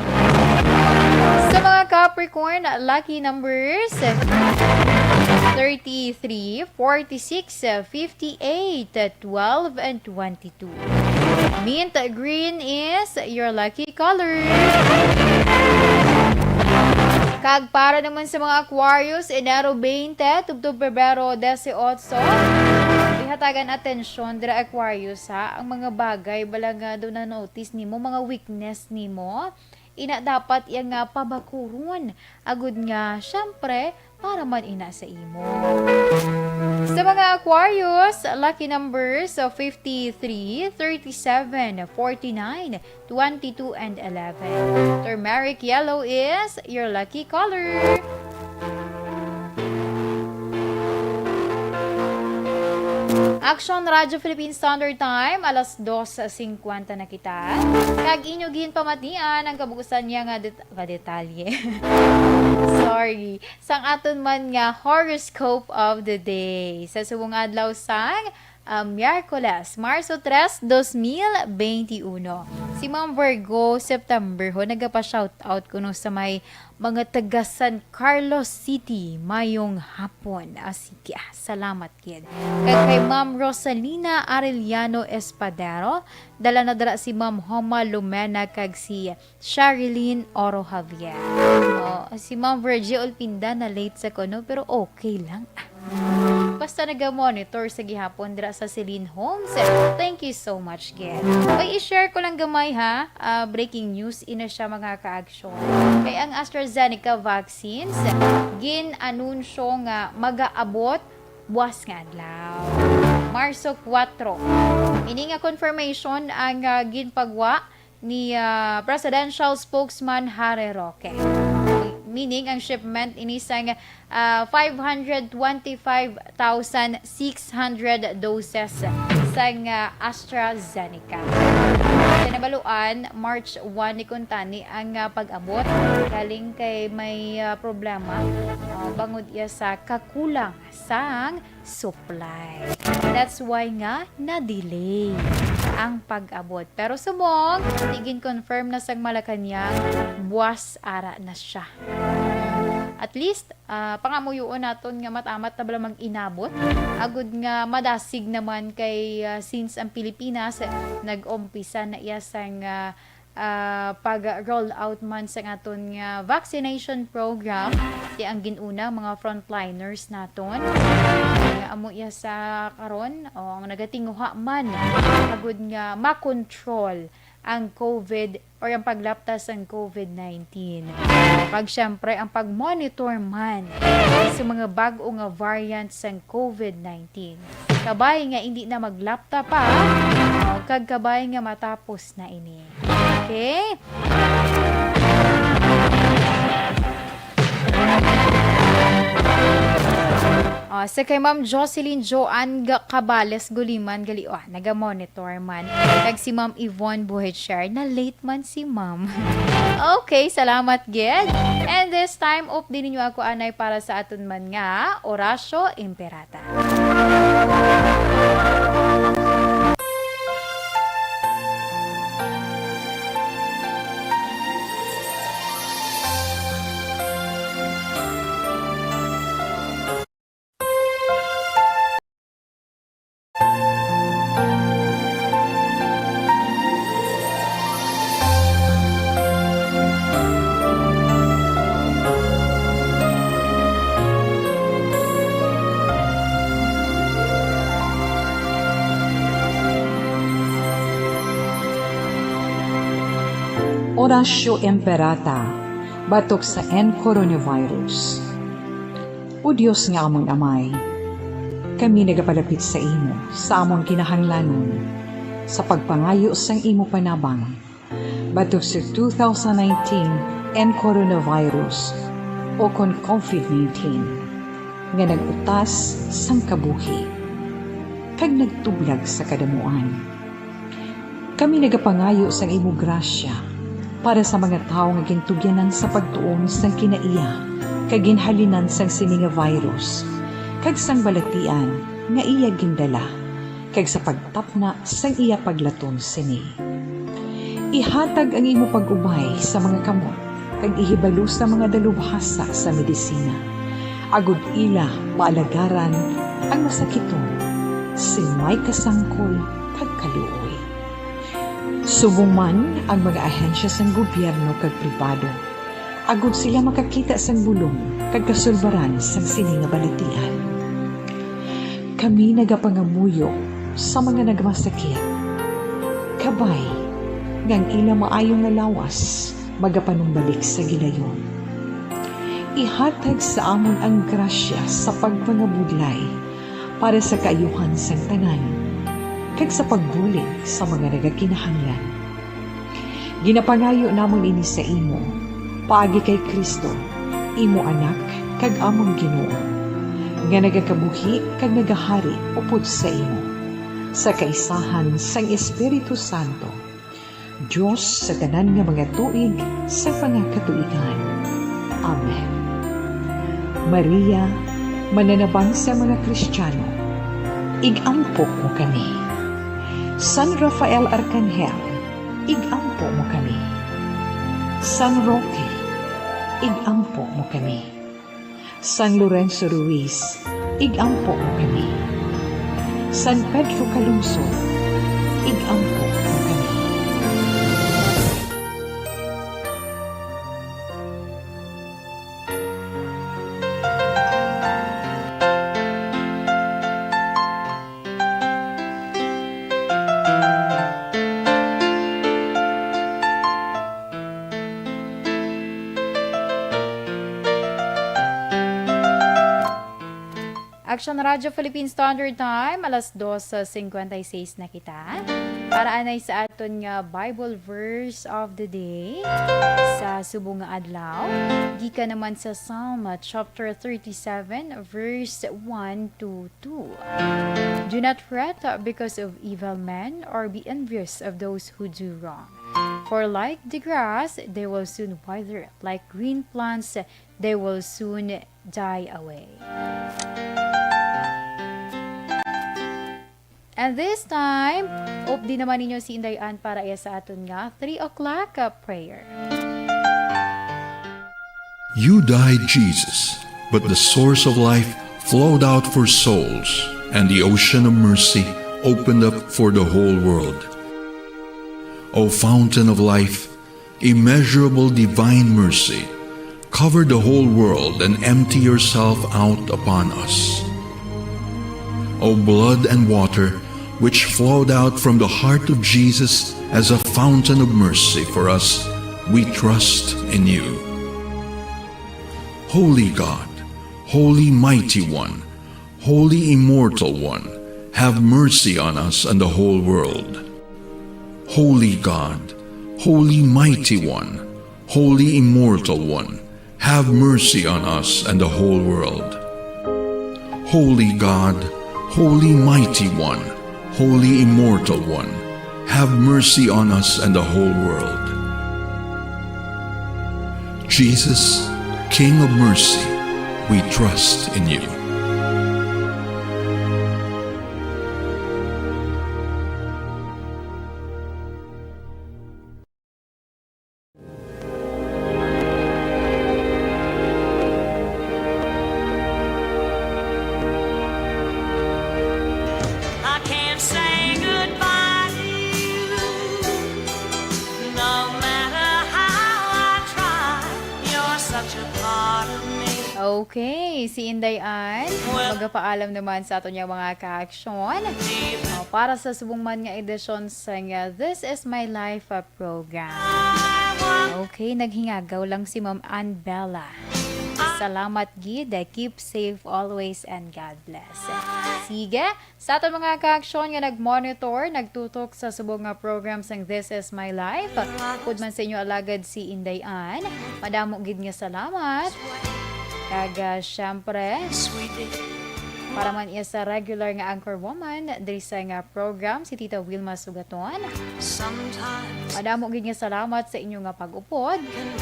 Sa mga Capricorn, lucky numbers, thirty-three, forty-six, fifty-eight, twelve, and twenty-two. Mint green is your lucky color. Kag para naman sa mga Aquarius, Enero twenty tubtob Pebrero dieciocho, ihatagan atensyon dira, Aquarius, ha, ang mga bagay bala nga daw na-notice nimo, mga weakness nimo, ina dapat iya nga pabakuron, agud nga, syempre, para man ina sa imo. Sa mga Aquarius, lucky numbers of fifty-three, thirty-seven, forty-nine, twenty-two, and eleven. Turmeric yellow is your lucky color. Action Radio Philippine Standard Time, alas dos cincuenta na kita. Kag inyo ginpamatian ang kabug-usan niya nga det-, nga detalye. Sorry. Sang aton man nga horoscope of the day. Sa subong adlaw sang, ah, Miyerkules, Marso tres, dos mil veintiuno. Si Ma'am Virgo September ho, nagapa-shoutout kuno sa may mga taga San Carlos City. Mayong hapon. Ah, sige, ah, salamat gid. Kag kay Ma'am Rosalina Arellano Espadero, dala na dira si Ma'am Homa Lumena kag si Sherilyn Oro Javier. Oh, si Ma'am Virgie Olpinda na late sa kuno, pero okay lang. Basta naga-monitor sa gihapon dira sa Celine Homes. Thank you so much, gid. Ay, i-share ko lang gamay, ha. Ah, breaking news, ina siya, mga ka-action. Kay ang AstraZeneca vaccines, gin-anunsyo nga magaabot buwas nga adlaw, Marso kuwatro. Ini nga confirmation ang, ah, ginpagwa ni, ah, Presidential Spokesman Harry Roque. Meaning, ang shipment ini sang, ah, five hundred twenty-five thousand six hundred doses sang, ah, AstraZeneca. Sa nabaluan, March one ni kuntani ang, ah, pag-abot. Galing kay may, ah, problema, ah, bangod iya sa kakulang sang supply. That's why nga na-delay ang pag-abot. Pero subong, igin-confirm na sang Malacañang, buwas ara na siya. At least, ah, pangamuyoon naton nga mat-amat na bala mag-inabot. Agud nga madasig naman kay, ah, since ang Pilipinas, eh, nag-umpisa na iya sang, ah, ah, pag-roll out man sa aton nga vaccination program. Ti ang gin-una, mga frontliners naton, ang Amo iya sa karon, o, ang nagatinguha man agud nga makontrol ang covid or ang paglapta sang covid nineteen. Kag syempre, ang pagmonitor man sa mga bag-o nga variant sang covid nineteen. Kabay nga indi na maglapta pa, o, kag kabay nga matapos na ini. Okay? O, sa kay Ma'am Jocelyn Joanne Ga-, Cabales Guliman gali, o, naga-monitor man. Kag si Ma'am Yvonne Buhichar, na late man si Ma'am. Okay, salamat gid. And this time, updi ninyo ako anay para sa aton man nga Oratio Imperata. Oratio Imperata, batok sa N coronavirus. O Dios nga amon Amay, kami nagapalapit sa imo sa amon kinahanglanon sa pagpangayo sang imo panabang batok sa two thousand nineteen N coronavirus, o kon covid nineteen, nga nag-utas sang kabuhi kag nagtublag sa kadamuan. Kami nagapangayo sang imo grasya para sa mga tawo nga gintugyanan sa pagtuon sang kinaiya kag ginhalinan sang sini nga virus, kag sang balatian nga iya gindala, kag sa pagtapna sang iya paglaton sini. Ihatag ang imo pag-ubay sa mga kamot, kag ihibalo sa mga dalubhasa sa medisina, agod ila maalagaran ang masakiton sing may kasangkol kag kaluoy. Subong man ang mga ahensya sang gobyerno kag pribado, agod sila makakita sang bulong kag kasulbaran sang sini nga balatian. Kami nagapangamuyo sa mga nagmasakit, kabay nga ang ila maayo nga lawas magapanumbalik sa gilayon. Ihatag sa amon ang grasya sa pagpangabudlay para sa kaayuhan sang tanan, kag sa pagbulig sa mga nagakinahanglan. Ginapangayo namon ini sa imo, paagi kay Cristo, imo Anak kag amon Ginoo, nga nagakabuhi kag nagahari upod sa imo, sa kaisahan sang Espiritu Santo, Dios sa tanan nga mga tuig sa mga katuigan. Amen. Maria, mananabang sa mga Kristiano, ig-ampo mo kami. San Rafael Arcangel, ig-ampo mo kami. San Roque, ig-ampo mo kami. San Lorenzo Ruiz, ig-ampo mo kami. San Pedro Calungsod, ig-ampo mo kami. Action Radio Philippine Standard Time, alas dos cincuenta y seis na kita. Para anay sa aton nga Bible verse of the day sa subong nga adlaw, gikan naman sa Psalm chapter thirty-seven, verse one to two. Do not fret because of evil men, or be envious of those who do wrong. For like the grass, they will soon wither. Like green plants, they will soon die away. And this time, updi naman ninyo si Inday Ann para iya sa aton nga three o'clock, uh, prayer. You died, Jesus, but the source of life flowed out for souls, and the ocean of mercy opened up for the whole world. O fountain of life, immeasurable divine mercy, cover the whole world and empty yourself out upon us. O blood and water, which flowed out from the heart of Jesus as a fountain of mercy for us, we trust in you. Holy God, Holy Mighty One, Holy Immortal One, have mercy on us and the whole world. Holy God, Holy Mighty One, Holy Immortal One, have mercy on us and the whole world. Holy God, Holy Mighty One, Holy Immortal One, have mercy on us and the whole world. Jesus, King of mercy, we trust in you. I can't say goodbye to you. No matter how I try, you're such a part of me. Okay, si Inday Ann, magapaalam naman sa aton nga mga kaaksyon. Deep Oh, para sa subong man nga edisyon sa nga This Is My Life uh, program. I want Okay, naghingagaw lang si Ma'am Ann Bella. Salamat gid. Keep safe always and God bless. Sige, sa aton mga kaaksyon nga nag-monitor, nagtutok sa subong nga program sang This Is My Life, upod man sa inyo alagad si Inday Ann, madamo gid nga salamat. Kag ah, syempre, sweetie. Para man iya sa regular nga anchor woman diri sa nga program, si Tita Wilma Sugaton. Sometimes Madamo gid nga salamat sa inyo nga pag-upod.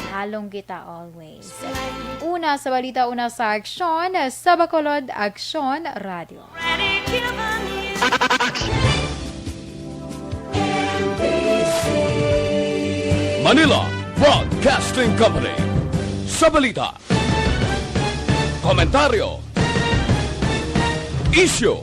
Halong kita always. explain. Una sa balita, una sa aksyon, sa Bacolod Aksyon Radio. Already given you Manila Broadcasting Company. Sa balita, komentaryo, isyu,